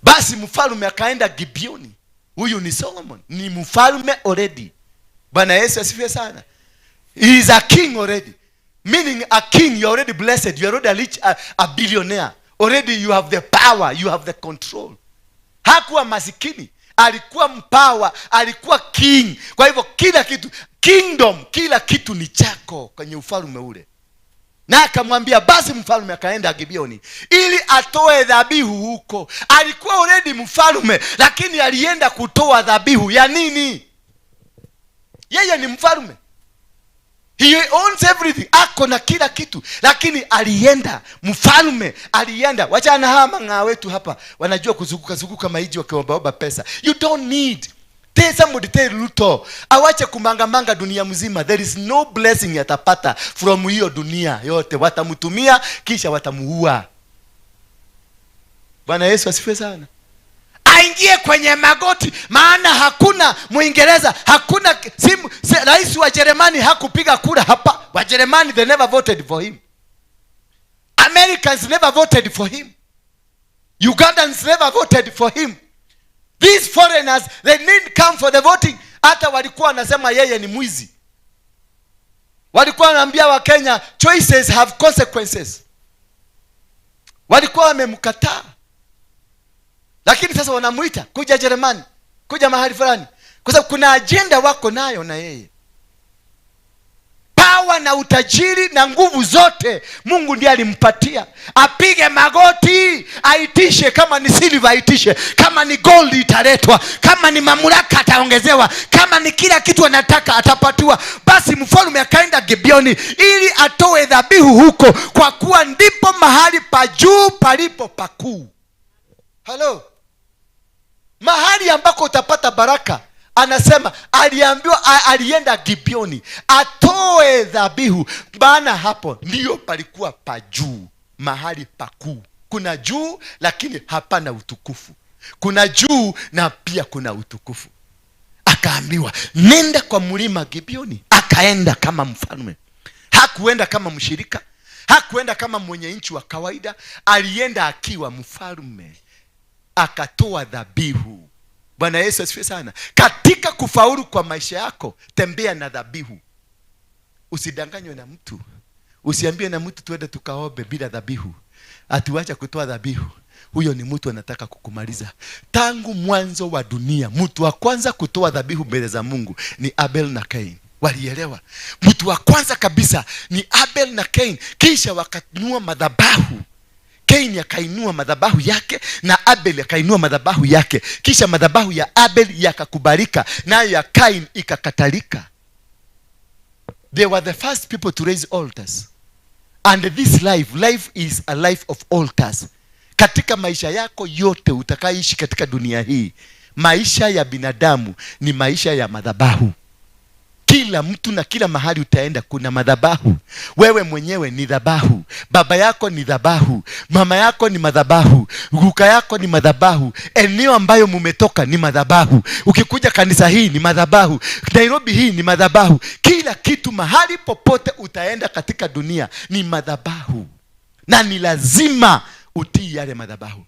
Basi mfalme akaenda Gibeoni. Huyu ni Solomon, ni mfalme already. Bwana Yesu asifiwe sana. He is a king already. Meaning a king, you are already blessed, you are already a rich, a billionaire. Already you have the power, you have the control. Hakuwa masikini, alikuwa mpawa, alikuwa king. Kwa hivyo kila kitu, kingdom, kila kitu ni chako kwenye ufalme ule. Na akamwambia, basi mfalme akaenda Gibeoni ili atoe dhabihu huko. Alikuwa already mfalme, lakini alienda kutoa dhabihu ya nini? Yeye ni mfalme. He owns everything. Ako na kila kitu. Lakini alienda, mfalme alienda. Wachana hawa mang'aa wetu hapa, wanajua kuzunguka zunguka maiji wakiombaomba pesa. You don't need. Tell somebody, tell Ruto, awache kumangamanga dunia mzima. There is no blessing atapata from hiyo dunia yote. Watamtumia kisha watamuua. Bwana Yesu asifiwe sana. Aingie kwenye magoti, maana hakuna Muingereza, hakuna simu, rais wa Jerumani hakupiga kura hapa. Wa Jerumani, they never voted for him. Americans never voted for him. Ugandans never voted for him. These foreigners, they didn't come for the voting. Hata walikuwa wanasema yeye ni mwizi. Walikuwa wanaambia Wakenya, choices have consequences. Walikuwa wamemkataa, lakini sasa wanamuita kuja Jerumani, kuja mahali fulani, kwa sababu kuna ajenda wako nayo na yeye. Power na utajiri na nguvu zote Mungu ndiye alimpatia. Apige magoti, aitishe, kama ni silver aitishe, kama ni gold italetwa, kama ni mamlaka ataongezewa, kama ni kila kitu anataka atapatiwa. Basi mfalme akaenda Gibeoni ili atoe dhabihu huko, kwa kuwa ndipo mahali pa juu palipo pakuu. Hello? Mahali ambako utapata baraka. Anasema aliambiwa, alienda Gibeoni atoe dhabihu, maana hapo ndiyo palikuwa pa juu, mahali pakuu. Kuna juu lakini hapana utukufu. Kuna juu na pia kuna utukufu. Akaambiwa nenda kwa mlima Gibeoni. Akaenda kama mfalme. Hakuenda kama mshirika, hakuenda kama mwenye nchi wa kawaida, alienda akiwa mfalme. Akatoa dhabihu. Bwana Yesu asifiwe sana. Katika kufaulu kwa maisha yako, tembea na dhabihu. Usidanganywe na mtu. Usiambie na mtu tuende tukaombe bila dhabihu. Atuacha kutoa dhabihu. Huyo ni mtu anataka kukumaliza. Tangu mwanzo wa dunia, mtu wa kwanza kutoa dhabihu mbele za Mungu ni Abel na Cain. Walielewa. Mtu wa kwanza kabisa ni Abel na Cain. Kisha wakanua madhabahu. Cain akainua madhabahu yake na Abel akainua madhabahu yake. Kisha madhabahu ya Abel yakakubalika, nayo ya Cain ikakatalika. They were the first people to raise altars. And this life, life is a life of altars. Katika maisha yako yote utakaishi katika dunia hii, maisha ya binadamu ni maisha ya madhabahu. Kila mtu na kila mahali utaenda kuna madhabahu. Wewe mwenyewe ni dhabahu. Baba yako ni dhabahu. Mama yako ni madhabahu. Guka yako ni madhabahu. Eneo ambayo mumetoka ni madhabahu. Ukikuja kanisa hii ni madhabahu. Nairobi hii ni madhabahu. Kila kitu mahali popote utaenda katika dunia ni madhabahu. Na ni lazima utii yale madhabahu.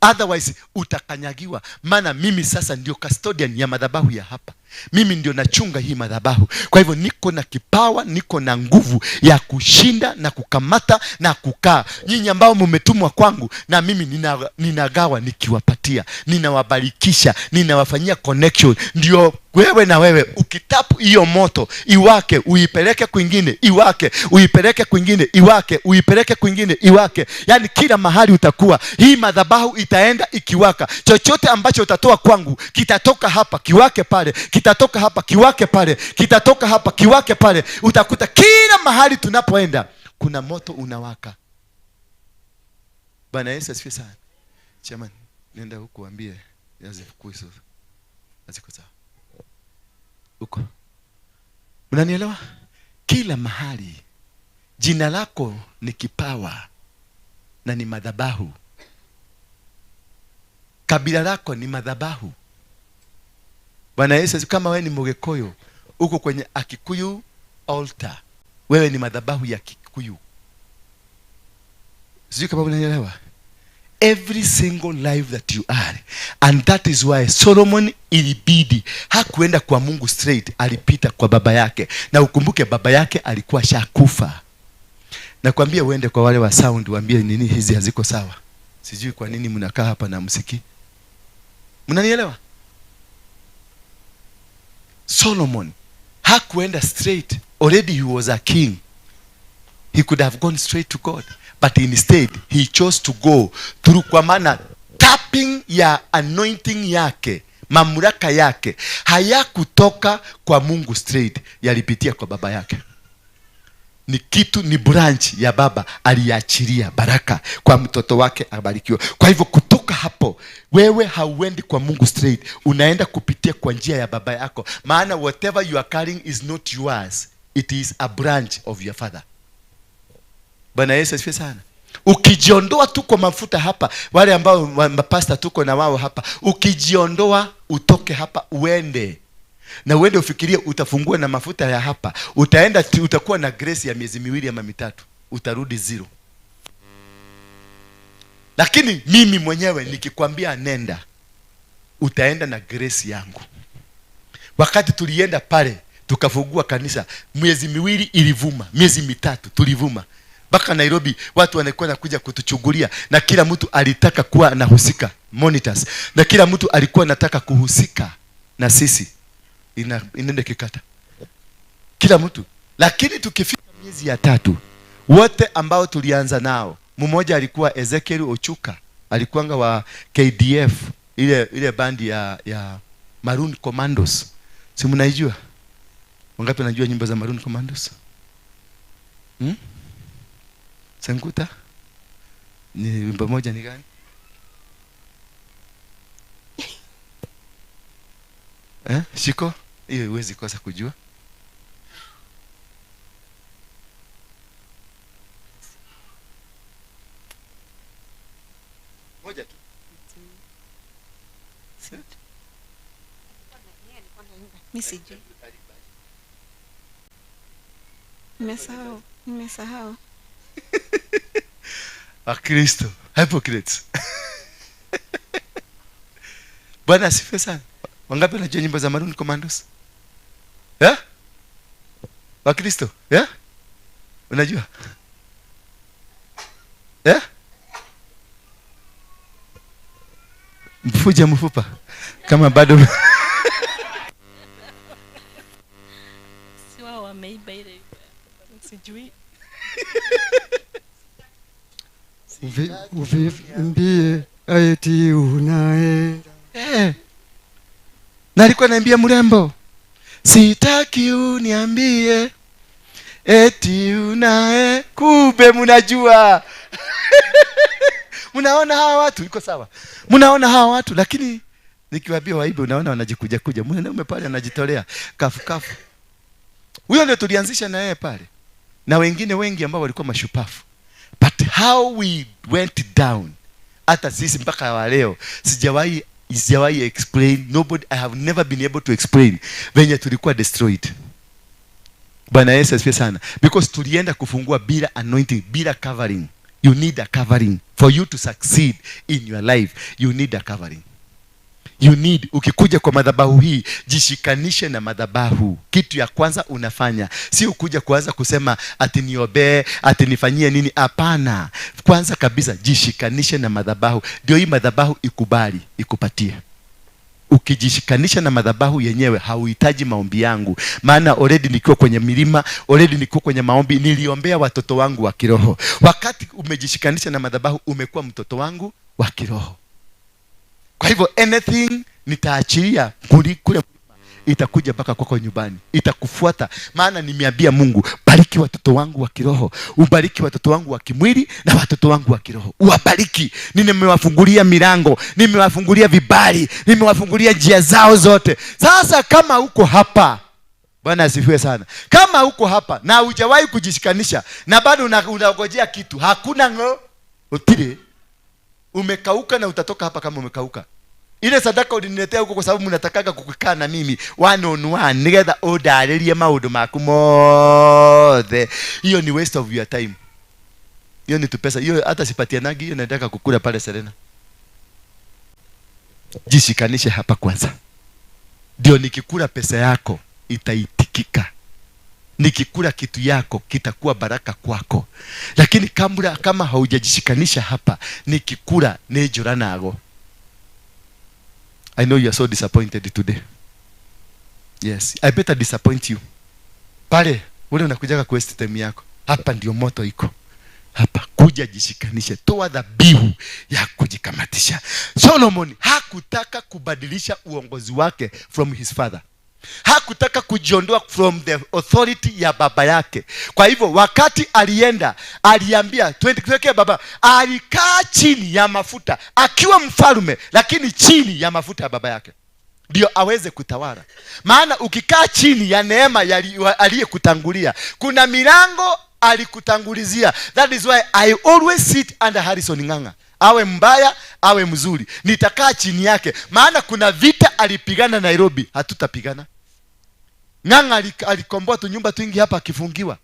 Otherwise utakanyagiwa. Maana mimi sasa ndio custodian ya madhabahu ya hapa. Mimi ndio nachunga hii madhabahu. Kwa hivyo niko na kipawa, niko na nguvu ya kushinda na kukamata na kukaa. Nyinyi ambao mmetumwa kwangu, na mimi ninagawa nikiwapatia, ninawabarikisha, ninawafanyia connection. Ndio wewe na wewe ukitapu hiyo moto iwake, uipeleke kwingine, iwake, uipeleke kwingine, iwake, uipeleke kwingine, iwake. Yaani kila mahali utakuwa, hii madhabahu itaenda ikiwaka. Chochote ambacho utatoa kwangu kitatoka hapa kiwake pale, kitatoka hapa kiwake pale, kitatoka hapa kiwake pale. Utakuta kila mahali tunapoenda kuna moto unawaka. Bwana Yesu asifiwe sana. Chairman, nenda huku waambie yazifukui sasa. Haziko sawa. Huko. Unanielewa? Kila mahali jina lako ni kipawa na ni madhabahu. Kabila lako ni madhabahu. Bwana Yesu asifiwe. Kama wewe ni Mgikuyu, uko kwenye Akikuyu altar. Wewe ni madhabahu ya Kikuyu. Sijui kama unanielewa. Every single life that you are. And that is why Solomon ilibidi hakuenda kwa Mungu straight, alipita kwa baba yake. Na ukumbuke baba yake alikuwa shakufa. Nakwambia uende kwa wale wa sound waambie nini hizi haziko sawa. Sijui kwa nini mnakaa hapa na msiki. Mnanielewa? Solomon hakuenda straight. Already he was a king. He could have gone straight to God. But instead, he chose to go through, kwa maana tapping ya anointing yake, mamlaka yake, hayakutoka kwa Mungu straight, yalipitia kwa baba yake. Ni kitu, ni branch ya baba, aliachilia baraka kwa mtoto wake abarikiwe. Kwa hivyo kutoka hapo, wewe hauendi kwa Mungu straight, unaenda kupitia kwa njia ya baba yako. Maana whatever you are carrying is not yours, it is a branch of your father. Bwana Yesu asifiwe sana. Ukijiondoa tu kwa mafuta hapa, wale ambao mapasta tuko na wao hapa, ukijiondoa utoke hapa uende. Na uende ufikirie utafungua na mafuta ya hapa, utaenda utakuwa na grace ya miezi miwili ama mitatu, utarudi zero. Lakini mimi mwenyewe nikikwambia nenda, utaenda na grace yangu. Wakati tulienda pale tukafungua kanisa, miezi miwili ilivuma, miezi mitatu tulivuma. Mpaka Nairobi watu wanakuwa nakuja kutuchungulia, na kila mtu alitaka kuwa anahusika, monitors, na kila mtu alikuwa anataka kuhusika na sisi. Inaenda kikata kila mtu. Lakini tukifika miezi ya 3, wote ambao tulianza nao, mmoja alikuwa Ezekiel Ochuka, alikuanga wa KDF, ile bandi ya Maroon Commandos. Si mnaijua? Wangapi wanajua nyimbo za Maroon Commandos? Sankuta? Ni wimbo moja ni gani? Shiko? Hiyo huwezi kosa kujua. Moja tu. Mimi sijui. Nimesahau. Wakristo, hypocrites. Bwana asifiwe sana. Wangapi wanajua nyimbo za Maroon Commandos? Eh? Wakristo, eh? Unajua? Eh? Mfuje mfupa kama bado. Si wao wameiba ile. Sijui. Uvimbie eti unaenda. Na alikuwa ananiambia mrembo, sitaki uniambie eti unae, kumbe mnajua. Mnaona hawa watu iko sawa. Mnaona hawa watu, lakini nikiwaambia waibe unaona wanajikuja kuja. Mwanaume pale anajitolea kafu kafu. Huyo ndio tulianzisha na yeye pale. Na wengine wengi ambao walikuwa mashupafu. But how we went down, hata sisi mpaka wa leo sijawahi explain, nobody, I have never been able to explain venye tulikuwa destroyed. Bwana Yesu asifiwe sana. Because tulienda kufungua bila anointing, bila covering. You need a covering for you to succeed in your life. You need a covering. You need, ukikuja kwa madhabahu hii, jishikanishe na madhabahu. Kitu ya kwanza unafanya sio kuja kuanza kusema ati niobee, ati nifanyie nini. Hapana. Kwanza kabisa jishikanishe na madhabahu. Ndio hii madhabahu ikubali, ikupatie. Ukijishikanisha na madhabahu yenyewe hauhitaji maombi yangu. Maana already nikiwa kwenye milima, already nikiwa kwenye maombi, niliombea watoto wangu wa kiroho. Wakati umejishikanisha na madhabahu, umekuwa mtoto wangu wa kiroho. Kwa hivyo anything nitaachilia kule itakuja mpaka kwako nyumbani, itakufuata. Maana nimeambia Mungu, bariki watoto wangu wa kiroho, ubariki watoto wangu wa kimwili na watoto wangu wa kiroho. Uwabariki. Nimewafungulia milango, nimewafungulia vibali, nimewafungulia njia zao zote. Sasa kama uko hapa, Bwana asifiwe sana. Kama uko hapa na hujawahi kujishikanisha na bado unangojea kitu, hakuna ngo utire. Umekauka na utatoka hapa kama umekauka. Ile sadaka uliniletea huko kwa sababu mnatakaga kukaa na mimi one on one nigetha undarĩrie maũndũ maku mothe. Hiyo ni waste of your time. Hiyo ni tupesa. Hiyo hata sipatianagi, hiyo nataka kukula pale Serena. Jishikanishe hapa kwanza. Ndio nikikula pesa yako itaitikika. Nikikula kitu yako kitakuwa baraka kwako. Lakini kama haujajishikanisha hapa, nikikula nejora nago. I know you are so disappointed today. Yes, I better disappoint you. Pale ule unakujaga kwa waste time yako. Hapa ndio moto iko. Hapa kuja jishikanishe, toa dhabihu ya kujikamatisha. Solomon hakutaka kubadilisha uongozi wake from his father. Hakutaka kujiondoa from the authority ya baba yake. Kwa hivyo wakati alienda, aliambia tuweke baba, alikaa chini ya mafuta akiwa mfalme, lakini chini ya mafuta ya baba yake ndio aweze kutawala. Maana ukikaa chini ya neema aliyekutangulia, kuna milango alikutangulizia. That is why I always sit under Harrison Ng'ang'a. Awe mbaya, awe mzuri, nitakaa chini yake. Maana kuna vita alipigana Nairobi, hatutapigana. Ng'ang'a alikomboa tunyumba twingi hapa akifungiwa.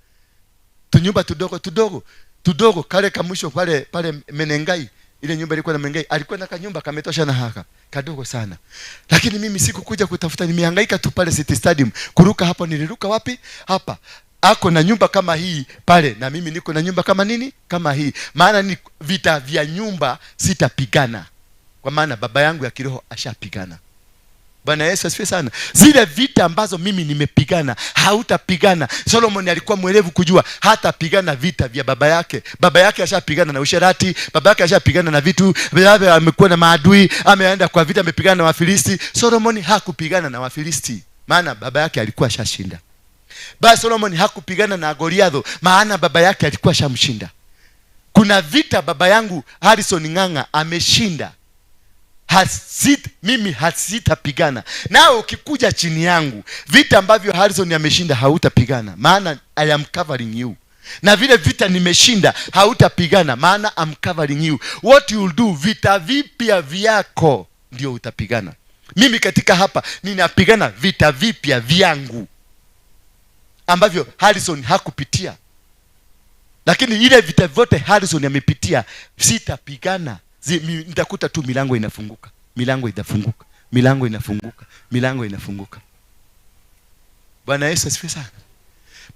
Tunyumba tudogo tudogo tudogo, kale kamwisho pale pale Menengai, ile nyumba ilikuwa na Menengai, alikuwa na kanyumba kametosha na haka kadogo sana. Lakini mimi sikukuja kutafuta, nimehangaika tu pale City Stadium. Kuruka hapo niliruka wapi? Hapa. Ako na nyumba kama hii pale, na mimi niko na nyumba kama nini? Kama hii. Maana ni vita vya nyumba sitapigana, kwa maana baba yangu ya kiroho ashapigana. Bwana Yesu asifiwe sana. Zile vita ambazo mimi nimepigana hautapigana. Solomon alikuwa mwerevu kujua hatapigana vita vya baba yake. Baba yake ashapigana na usherati, baba yake ashapigana na vitu, baba amekuwa na maadui, ameenda kwa vita, amepigana na Wafilisti. Solomon hakupigana na Wafilisti, maana baba yake alikuwa ashashinda. Basi Solomon hakupigana na Goliatho, maana baba yake alikuwa ashamshinda. Kuna vita baba yangu Harrison Ng'ang'a ameshinda. Mimi hasitapigana. Nawe ukikuja chini yangu, vita ambavyo Harrison ameshinda hautapigana, maana I am covering you. Na vile vita nimeshinda hautapigana, maana I'm covering you. What you will do, vita vipya vyako ndio utapigana. Mimi katika hapa ninapigana vita vipya vyangu ambavyo Harrison hakupitia. Lakini ile vita vyote Harrison amepitia sitapigana. Nitakuta tu milango inafunguka, milango itafunguka, milango inafunguka, milango inafunguka. Bwana Yesu asifiwe sana.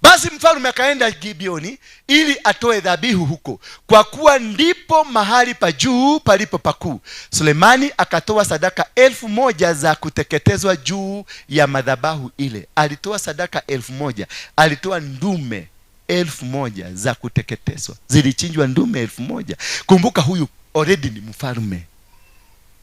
Basi mfalme akaenda Gibeoni ili atoe dhabihu huko, kwa kuwa ndipo mahali pa juu palipo pakuu. Sulemani akatoa sadaka 1,000 za kuteketezwa juu ya madhabahu ile. Alitoa sadaka 1,000, alitoa ndume 1,000 za kuteketezwa. Zilichinjwa ndume 1,000. Kumbuka huyu already ni mfalme.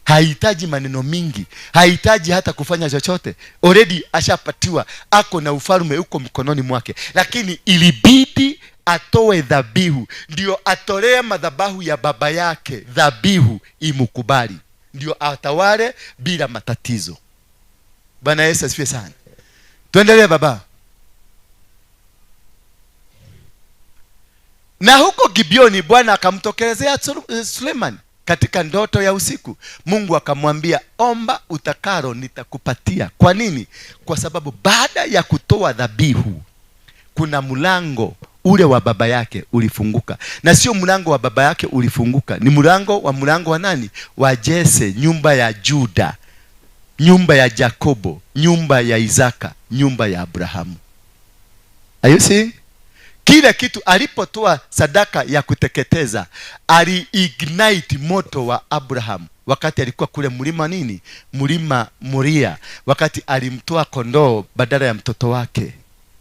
Hahitaji maneno mingi, hahitaji hata kufanya chochote. Already ashapatiwa, ako na ufalme uko mkononi mwake. Lakini ilibidi atoe dhabihu, ndio atolee madhabahu ya baba yake dhabihu imukubali, ndio atawale bila matatizo. Bwana Yesu asifiwe sana. Tuendelee baba. Na huko Gibeoni Bwana akamtokelezea Suleiman katika ndoto ya usiku. Mungu akamwambia, omba utakalo nitakupatia. Kwa nini? Kwa sababu baada ya kutoa dhabihu kuna mlango ule wa baba yake ulifunguka. Na sio mlango wa baba yake ulifunguka, ni mlango wa mlango wa nani? Wa Jese, nyumba ya Juda, nyumba ya Jakobo, nyumba ya Isaka, nyumba ya Abrahamu. Are you seeing? Kile kitu alipotoa sadaka ya kuteketeza, ali-ignite moto wa Abraham wakati alikuwa kule mlima nini? Mlima Moria, wakati alimtoa kondoo badala ya mtoto wake.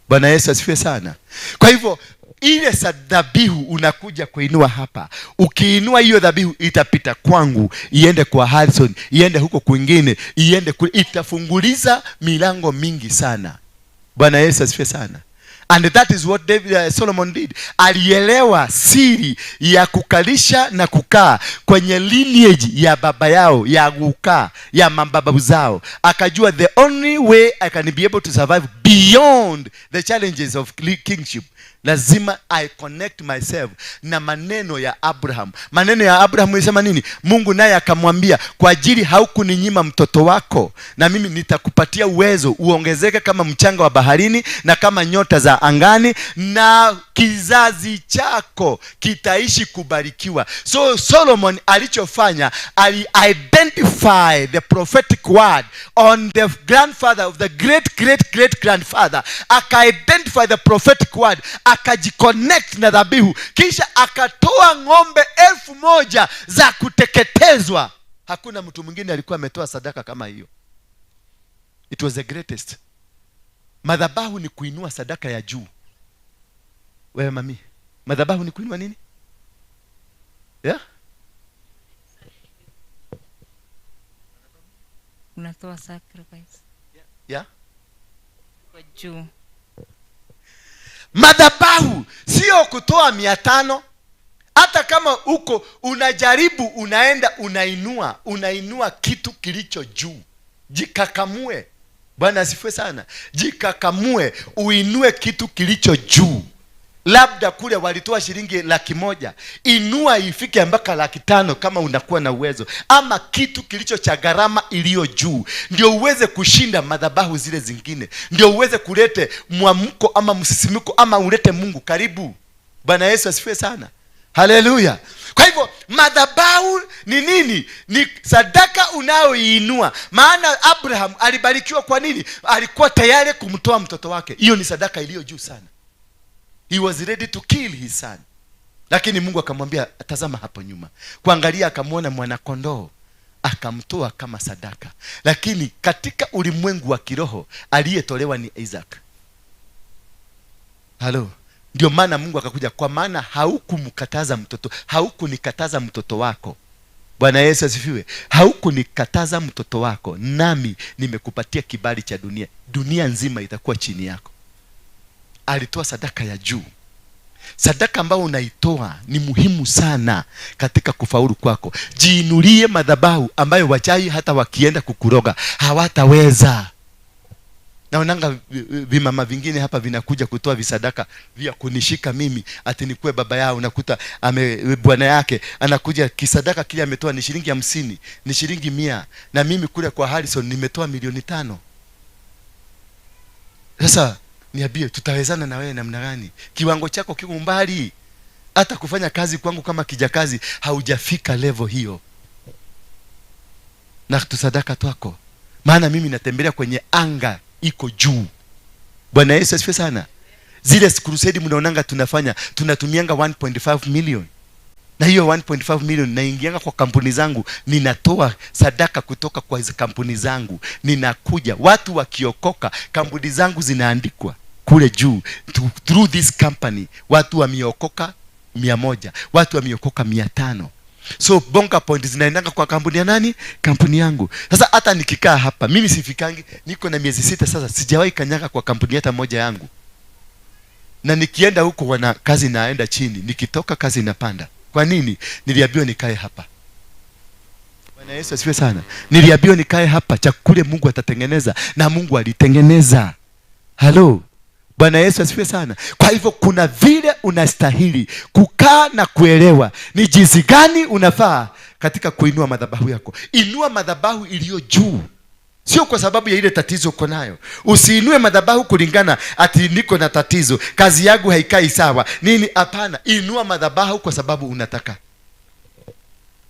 Bwana Yesu asifiwe sana. Kwa hivyo ile dhabihu unakuja kuinua hapa, ukiinua hiyo dhabihu itapita kwangu, iende kwa Harrison, iende huko kwingine, iende kule, itafunguliza milango mingi sana. Bwana Yesu asifiwe sana. And that is what Solomon did. Alielewa siri ya kukalisha na kukaa kwenye lineage ya baba yao, ya kukaa, ya mababu zao. Akajua the only way I can be able to survive beyond the challenges of kingship, lazima I connect myself na maneno ya Abraham. Maneno ya Abraham ilisema nini? Mungu naye akamwambia, kwa ajili haukuninyima mtoto wako, na mimi nitakupatia uwezo uongezeke kama mchanga wa baharini na kama nyota za angani, na kizazi chako kitaishi kubarikiwa. So Solomon alichofanya, ali-identify the prophetic word on the grandfather of the great great great grandfather. Aka-identify the prophetic word, akajiconnect na dhabihu, kisha akatoa ng'ombe 1,000 za kuteketezwa. Hakuna mtu mwingine alikuwa ametoa sadaka kama hiyo. It was the greatest. Madhabahu ni kuinua sadaka ya juu. Wewe mami, madhabahu ni kuinua nini? Yeah? Unatoa sacrifice. Yeah? Kwa juu. Madhabahu sio kutoa 500. Hata kama uko unajaribu, unaenda unainua kitu kilicho juu. Jikakamue. Bwana asifiwe sana. Jikakamue, uinue kitu kilicho juu. Labda kule walitoa shilingi 100,000, inua ifike mpaka 500,000 kama unakuwa na uwezo, ama kitu kilicho cha gharama iliyo juu, ndio uweze kushinda madhabahu zile zingine, ndio uweze kulete mwamko ama msisimko, ama ulete Mungu karibu. Bwana Yesu asifiwe sana. Haleluya. Kwa hivyo madhabahu ni nini? Ni sadaka unayoiinua. Maana Abraham alibarikiwa kwa nini? Alikuwa tayari kumtoa mtoto wake. Hiyo ni sadaka iliyo juu sana. He was ready to kill his son, lakini Mungu akamwambia, "Tazama hapo nyuma." Kuangalia akamwona mwanakondoo, akamtoa kama sadaka. Lakini katika ulimwengu wa kiroho aliyetolewa ni Isaac. Halo? Ndio maana Mungu akakuja, kwa maana haukumkataza mtoto, haukunikataza mtoto wako. Bwana Yesu asifiwe. Haukunikataza mtoto wako, nami nimekupatia kibali cha dunia. Dunia nzima itakuwa chini yako. Alitoa sadaka ya juu. Sadaka ambayo unaitoa ni muhimu sana katika kufaulu kwako. Jiinulie madhabahu ambayo wachawi hata wakienda kukuroga hawataweza. Naonanga vimama vingine hapa vinakuja kutoa visadaka vya kunishika mimi ati nikuwe baba yao. Unakuta bwana yake anakuja, kisadaka kile ametoa ni shilingi 50, ni shilingi 100, na mimi kule kwa Harrison nimetoa milioni 5. Sasa niambie, tutawezana na wewe namna gani? Kiwango chako kiko mbali. Hata kufanya kazi kwangu kama kijakazi haujafika level hiyo na tusadaka twako, maana mimi natembelea kwenye anga iko juu. Bwana Yesu asifiwe sana. Zile crusade mnaonanga tunafanya, tunatumianga 1.5 million, na hiyo 1.5 million naingianga kwa kampuni zangu, ninatoa sadaka kutoka kwa hizo kampuni zangu. Ninakuja, watu wakiokoka, kampuni zangu zinaandikwa kule juu, "Through this company watu wameokoka 100, watu wameokoka 500." So bonga point zinaendanga kwa kampuni ya nani? Kampuni yangu. Sasa hata nikikaa hapa, mimi sifikangi. Niko na miezi 6 sasa, sijawahi kanyaga kwa kampuni hata moja yangu. Na nikienda huko wana kazi naenda chini, nikitoka kazi inapanda. Kwa nini? Niliambiwa nikae hapa. Bwana Yesu asifiwe sana. Niliambiwa nikae hapa, chakule Mungu atatengeneza, na Mungu alitengeneza. Halo? Bwana Yesu asifiwe sana. Kwa hivyo kuna vile unastahili kukaa na kuelewa ni jinsi gani unafaa katika kuinua madhabahu yako. Inua madhabahu iliyo juu, sio kwa sababu ya ile tatizo uko nayo. Usiinue madhabahu kulingana ati niko na tatizo, kazi yangu haikai sawa nini. Hapana, inua madhabahu kwa sababu unataka.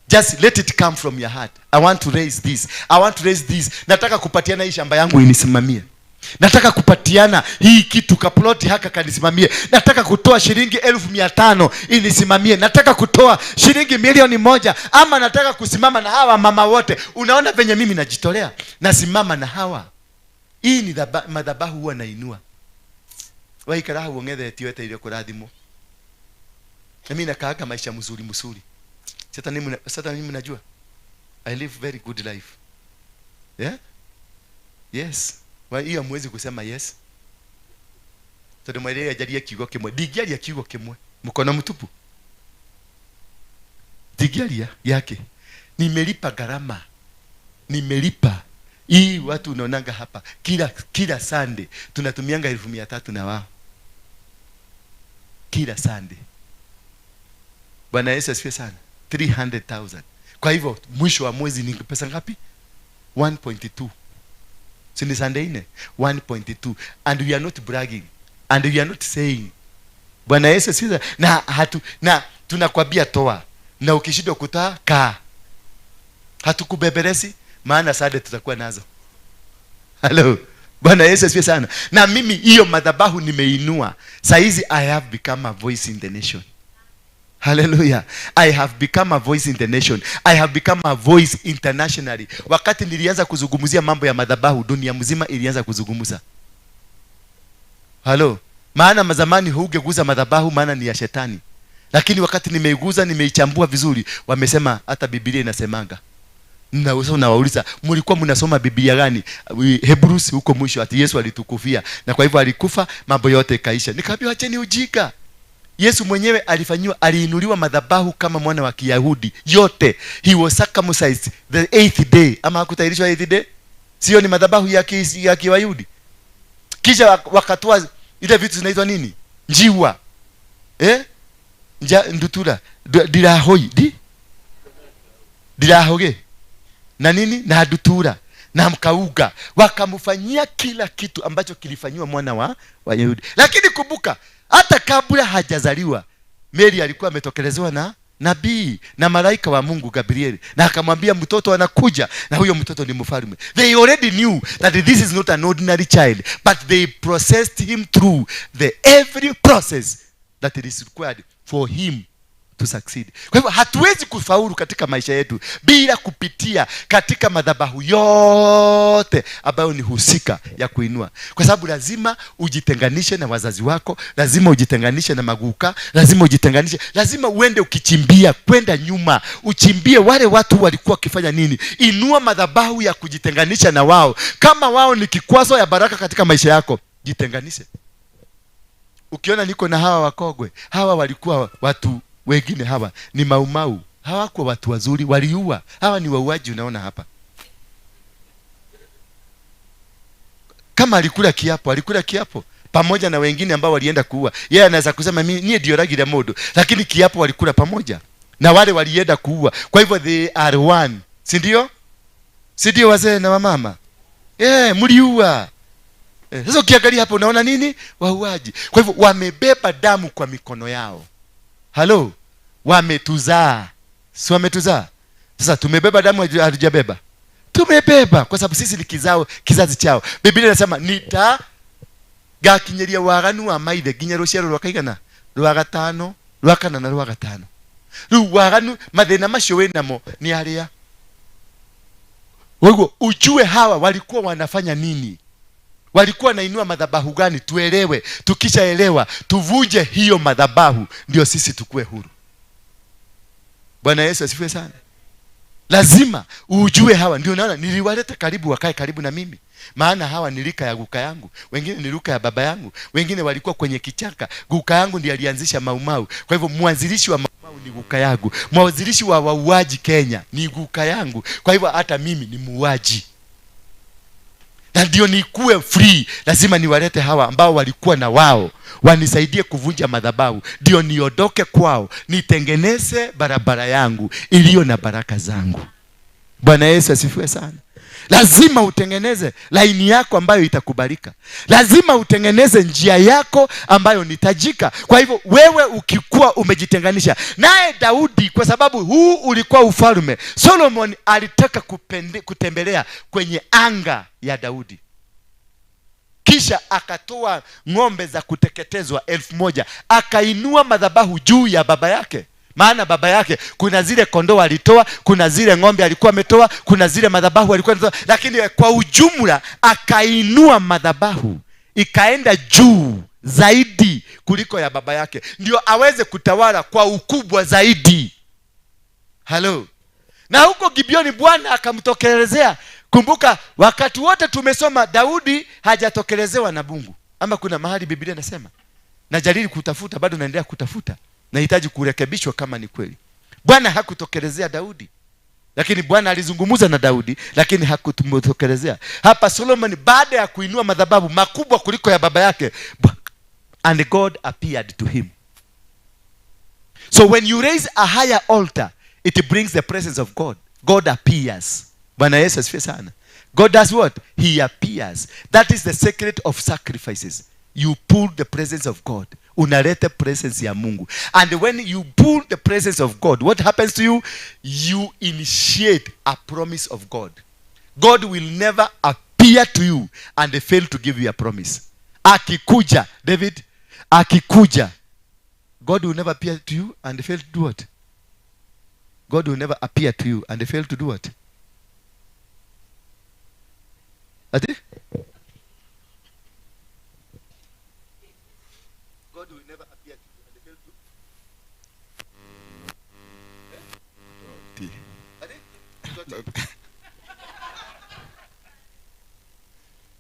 Just let it come from your heart. I want to raise this. I want to raise this. Nataka kupatiana hii shamba yangu inisimamie. Nataka kupatiana hii kitu, kaploti haka kanisimamie. Nataka kutoa shilingi 500,000 inisimamie. Nataka kutoa shilingi milioni 1, ama nataka kusimama na hawa mama wote. Unaona venye mimi najitolea, nasimama na hawa. Hii ni madhabahu huwa nainua. Waikara hau ung'ethetie weteire kũrathimwo. Na mimi nakaaga maisha mzuri mzuri. Sasa mimi najua I live very good life. Yeah? Yes. Wa hiyo hamwezi kusema yes. Tondu mwere ajarie kiugo kimwe. Ndingĩaria kiugo kimwe. Mkono mtupu. Ndingĩaria yake. Nimelipa gharama. Nimelipa. Hii watu unaonanga hapa kila Sunday tunatumianga 300,000 na wao. Kila Sunday. Bwana Yesu asifiwe sana. 300,000. Kwa hivyo mwisho wa mwezi ni pesa ngapi? 1.2. Si ni Sunday nne? 1.2. And we are not bragging. And we are not saying. Bwana Yesu asifiwe. Na tunakwambia toa. Na ukishindwa kutoa, kaa. Hatukubembelezi, maana Sunday tutakuwa nazo. Hello. Bwana Yesu asifiwe sana. Na mimi hiyo madhabahu nimeinua. Saizi I have become a voice in the nation. Hallelujah. I have become a voice in the nation. I have become a voice internationally. Wakati nilianza kuzungumzia mambo ya madhabahu, dunia mzima ilianza kuzungumza. Halo. Maana mazamani hugeguza madhabahu, maana ni ya shetani. Lakini wakati nimeiguza, nimeichambua vizuri, wamesema hata Biblia inasemanga. Na sasa unawauliza, mlikuwa mnasoma Biblia gani? Hebrews huko mwisho ati Yesu alitukufia na kwa hivyo alikufa, mambo yote ikaisha. Nikaambiwa, "Acheni ujinga." Yesu mwenyewe alifanyiwa, aliinuliwa madhabahu kama mwana wa Kiyahudi yote. He was circumcised the eighth day. Ama hakutahirishwa eighth day? Sio ni madhabahu ya Kiyahudi? Kisha wakatoa ile vitu zinaitwa nini? Njiwa. Eh? Nja ndutura. Dirahoi. Di? Dirahoge. Na nini? Na dutura. Na mkauga. Wakamfanyia kila kitu ambacho kilifanyiwa mwana wa Wayahudi. Lakini kumbuka, hata kabla hajazaliwa, Mary alikuwa ametokelezewa na nabii na malaika wa Mungu Gabrieli, na akamwambia mtoto anakuja na huyo mtoto ni mfalme. They already knew that this is not an ordinary child, but they processed him through the every process. that is required for him to succeed. Kwa hivyo hatuwezi kufaulu katika maisha yetu bila kupitia katika madhabahu yote ambayo ni husika ya kuinua. Kwa sababu lazima ujitenganishe na wazazi wako, lazima ujitenganishe na maguka, lazima ujitenganishe, lazima uende ukichimbia kwenda nyuma, uchimbie wale watu walikuwa wakifanya nini. Inua madhabahu ya kujitenganisha na wao. Kama wao ni kikwazo ya baraka katika maisha yako, jitenganishe. Ukiona niko na hawa wakogwe, hawa walikuwa watu wengine, hawa ni maumau, hawakuwa watu wazuri, waliua. Hawa ni wauaji, unaona hapa. Kama alikula kiapo, alikula kiapo pamoja na wengine ambao walienda kuua. Yeye anaweza kusema mimi nie ndioragire mundu, lakini kiapo walikula pamoja na wale walienda kuua. Kwa hivyo they are one, si ndio? Si ndio wazee na wamama? Mliua. Sasa ukiangalia hapo unaona nini? Wauaji. Kwa hivyo wamebeba damu kwa mikono yao. Halo, wametuzaa. Si wametuzaa? Sasa tumebeba damu, hatujabeba? Tumebeba, kwa sababu sisi ni kizazi chao. Biblia inasema nita gakinyeria waganu wa maithe nginya ruciaro rwa kaigana, rwa gatano, rwa kana na rwa gatano. Riu waganu mathina macio winamo ni aria. Wewe ujue hawa walikuwa wanafanya nini? Walikuwa nainua madhabahu gani? Tuelewe. Tukishaelewa, tuvunje hiyo madhabahu, ndio sisi tukue huru. Bwana Yesu asifiwe sana. Lazima ujue hawa. Ndio naona niliwaleta karibu, wakae karibu na mimi. Maana hawa ni rika ya guka yangu, wengine ni rika ya baba yangu, wengine walikuwa kwenye kichaka. Guka yangu ndiye alianzisha Maumau. Kwa hivyo mwanzilishi wa Maumau ni guka yangu. Mwanzilishi wa wauaji Kenya ni guka yangu. Kwa hivyo hata mimi ni muuaji. Na ndio nikuwe free, lazima niwalete hawa ambao walikuwa na wao, wanisaidie kuvunja madhabahu, ndio niondoke kwao, nitengeneze barabara yangu iliyo na baraka zangu. Bwana Yesu asifiwe sana. Lazima utengeneze laini yako ambayo itakubalika. Lazima utengeneze njia yako ambayo nitajika. Kwa hivyo wewe ukikuwa umejitenganisha naye Daudi, kwa sababu huu ulikuwa ufalme, Solomon alitaka kutembelea kwenye anga ya Daudi. Kisha akatoa ng'ombe za kuteketezwa 1000, akainua madhabahu juu ya baba yake. Maana baba yake kuna zile kondoo alitoa, kuna zile ng'ombe alikuwa ametoa, kuna zile madhabahu alikuwa ametoa, lakini kwa ujumla akainua madhabahu ikaenda juu zaidi kuliko ya baba yake, ndio aweze kutawala kwa ukubwa zaidi. Hello. Na huko Gibeoni Bwana akamtokelezea. Kumbuka wakati wote tumesoma Daudi hajatokelezewa na Mungu. Ama kuna mahali Biblia inasema? Najaribu kutafuta, bado naendelea kutafuta. Nahitaji kurekebishwa kama ni kweli. Bwana hakutokelezea Daudi. Lakini Bwana alizungumza na Daudi, lakini hakutokelezea. Hapa Solomon baada ya kuinua madhabahu makubwa kuliko ya baba yake, and God appeared to him. So when you raise a higher altar, it brings the presence of God. God appears. Bwana Yesu asifiwe sana. God does what? He appears. That is the secret of sacrifices. You pull the presence of God. Unaleta presence ya Mungu. And when you pull the presence of God, what happens to you? You initiate a promise of God. God will never appear to you and fail to give you a promise. Akikuja, David, akikuja. God will never appear to you and fail to do what? God will never appear to you and fail to do what? Ati? God will never appear to you and fail to.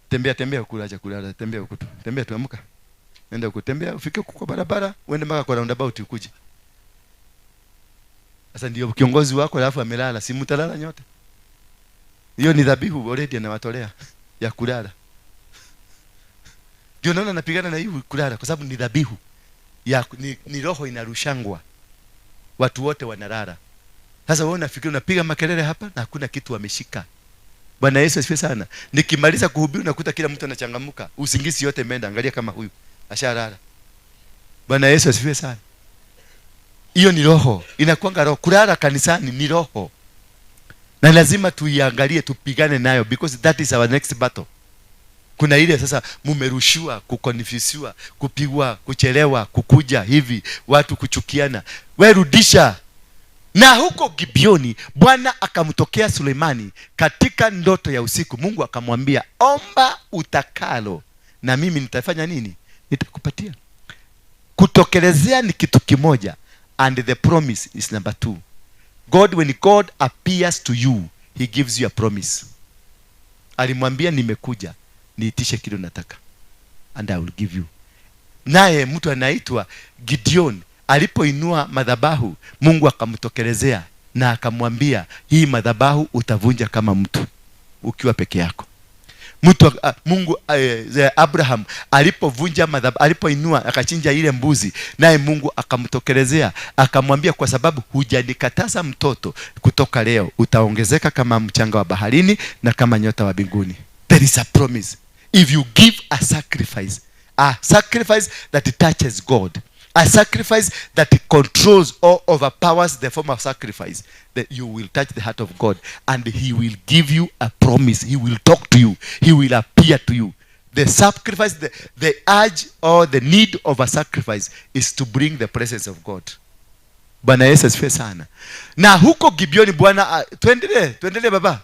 Tembea tembea kula kulala, tembea huko tu. Tembea tu, amka. Nenda huko, tembea ufike huko kwa barabara, uende mpaka kwa roundabout ukuje. Sasa ndio kiongozi wako alafu amelala, si mtalala nyote. Hiyo ni dhabihu already anawatolea ya kulala. Ndio naona napigana na hiyo kulala kwa sababu ni dhabihu ya ni roho inarushangwa. Watu wote wanalala. Sasa wewe unafikiri unapiga makelele hapa na hakuna kitu wameshika. Bwana Yesu asifiwe sana. Nikimaliza kuhubiri nakuta kila mtu anachangamuka. Usingizi yote imeenda, angalia kama huyu ashalala. Bwana Yesu asifiwe sana. Hiyo ni roho, inakuanga roho. Kulala kanisani ni roho. Na lazima tuiangalie, tupigane nayo because that is our next battle. Kuna ile sasa mumerushiwa, kukonfyusiwa, kupigwa, kuchelewa, kukuja hivi, watu kuchukiana. We rudisha. Na huko Gibeoni Bwana akamtokea Sulemani katika ndoto ya usiku. Mungu akamwambia, omba utakalo na mimi nitafanya nini? Nitakupatia. Kutokelezea ni kitu kimoja, and the promise is number 2. God, when God appears to you, he gives you a promise. Alimwambia, nimekuja, niitishe kile unataka and I will give you. Naye mtu anaitwa Gideon alipoinua madhabahu, Mungu akamtokelezea na akamwambia, hii madhabahu utavunja kama mtu ukiwa peke yako. Mtu Mungu Abraham alipovunja madhabahu, alipoinua akachinja ile mbuzi, naye Mungu akamtokelezea akamwambia, kwa sababu hujanikataza mtoto, kutoka leo utaongezeka kama mchanga wa baharini na kama nyota wa mbinguni. There is a promise. If you give a sacrifice, a sacrifice that touches God, a sacrifice that controls or overpowers the form of sacrifice, that you will touch the heart of God and he will give you a promise. He will talk to you. He will appear to you. The sacrifice, the urge or the need of a sacrifice is to bring the presence of God. Bwana Yesu asifiwe sana. Na huko Gibeoni Bwana, tuendelee baba.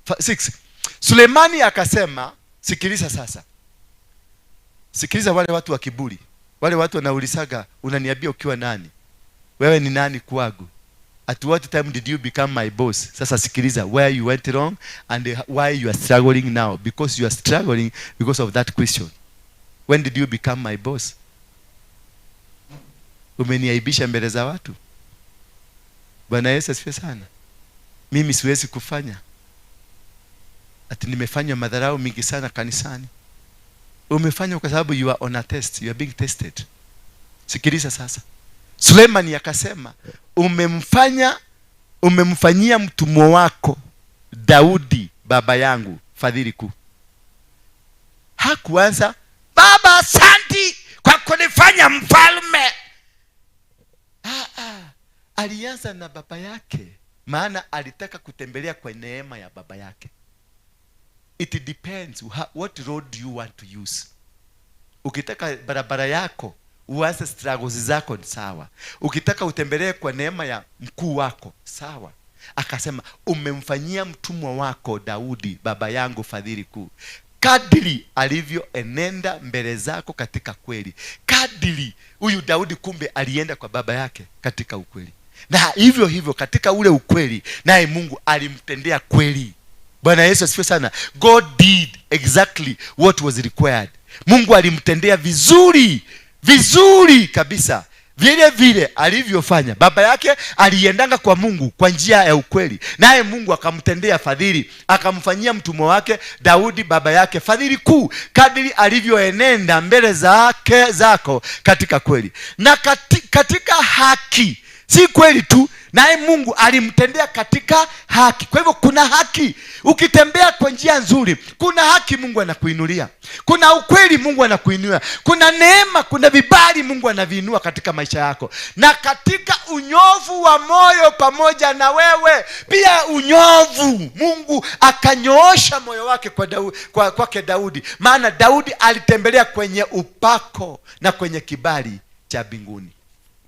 6. Sulemani akasema, sikiliza sasa. Sikiliza wale watu wa kiburi. Wale watu wanaulizaga, unaniambia ukiwa nani? Wewe ni nani kwangu? At what time did you become my boss? Sasa sikiliza where you went wrong and why you are struggling now. Because you are struggling because of that question. When did you become my boss? Umeniaibisha mbele za watu. Bwana Yesu asifiwe sana. Mimi siwezi kufanya. Ati nimefanya madharau mingi sana kanisani. Umefanya kwa sababu you are on a test, you are being tested. Sikiliza sasa. Sulemani akasema, umemfanyia mtumwa wako Daudi baba yangu fadhili kuu. Hakuanza, baba asanti kwa kunifanya mfalme. Alianza na baba yake, maana alitaka kutembelea kwa neema ya baba yake. It depends what road do you want to use. Ukitaka barabara yako uanze struggles zako ni sawa. Ukitaka utembelee kwa neema ya mkuu wako sawa. Akasema, umemfanyia mtumwa wako Daudi baba yangu fadhili kuu, kadiri alivyoenenda mbele zako katika kweli. Kadiri huyu Daudi kumbe alienda kwa baba yake katika ukweli. Na hivyo hivyo katika ule ukweli naye Mungu alimtendea kweli. Bwana Yesu asifiwe sana. God did exactly what was required. Mungu alimtendea vizuri, vizuri kabisa. Vile vile alivyofanya. Baba yake aliendanga kwa Mungu kwa njia ya ukweli. Naye Mungu akamtendea fadhili, akamfanyia mtumwa wake Daudi baba yake fadhili kuu, kadiri alivyoenenda mbele zake zako katika kweli. Na katika haki. Si kweli tu, naye Mungu alimtendea katika haki. Kwa hivyo kuna haki. Ukitembea kwa njia nzuri, kuna haki Mungu anakuinulia. Kuna ukweli Mungu anakuinua. Kuna neema, kuna vibali Mungu anaviinua katika maisha yako. Na katika unyovu wa moyo pamoja na wewe, pia unyovu, Mungu akanyoosha moyo wake kwake Daudi. Maana Daudi alitembelea kwenye upako na kwenye kibali cha mbinguni.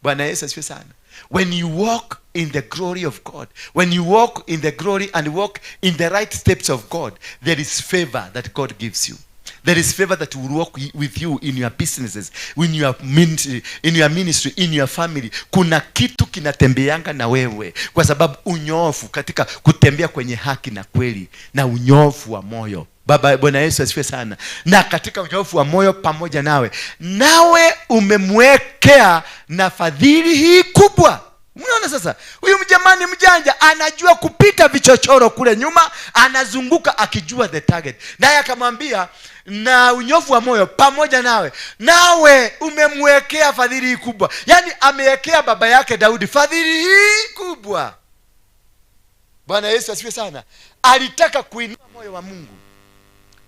Bwana Yesu asifiwe sana. When you walk in the glory of God, when you walk in the glory and walk in the right steps of God, there is favor that God gives you. There is favor that will walk with you in your businesses, in your ministry, in your family. Kuna kitu kinatembeanga na wewe kwa sababu unyofu katika kutembea kwenye haki na kweli na unyofu wa moyo. Baba Bwana Yesu asifiwe sana. Na katika unyofu wa moyo pamoja nawe, nawe umemwekea na fadhili hii kubwa. Unaona sasa, huyu mjamani mjanja anajua kupita vichochoro kule nyuma, anazunguka akijua the target. Naye akamwambia, na unyofu wa moyo pamoja nawe, nawe umemwekea fadhili hii kubwa. Yaani amewekea baba yake Daudi fadhili hii kubwa. Bwana Yesu asifiwe sana. Alitaka kuinua moyo wa Mungu.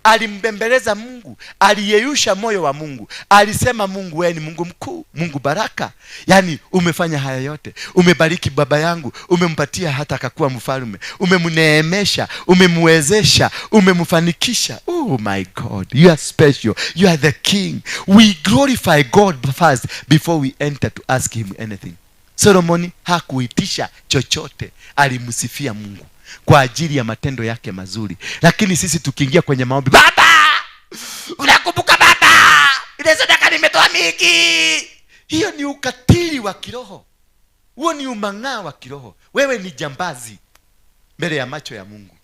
Alimbembeleza Mungu, aliyeyusha moyo wa Mungu. Alisema, Mungu wewe ni Mungu mkuu, Mungu baraka. Yaani umefanya haya yote. Umebariki baba yangu, umempatia hata akakuwa mfalme. Umemneemesha, umemwezesha, umemfanikisha. Oh my God, you are special. You are the king. We glorify God first before we enter to ask him anything. Solomoni hakuitisha chochote, alimsifia Mungu kwa ajili ya matendo yake mazuri. Lakini sisi tukiingia kwenye maombi, baba unakumbuka baba ile sadaka nimetoa mingi. Hiyo ni ukatili wa kiroho, huo ni umang'aa wa kiroho. Wewe ni jambazi mbele ya macho ya Mungu.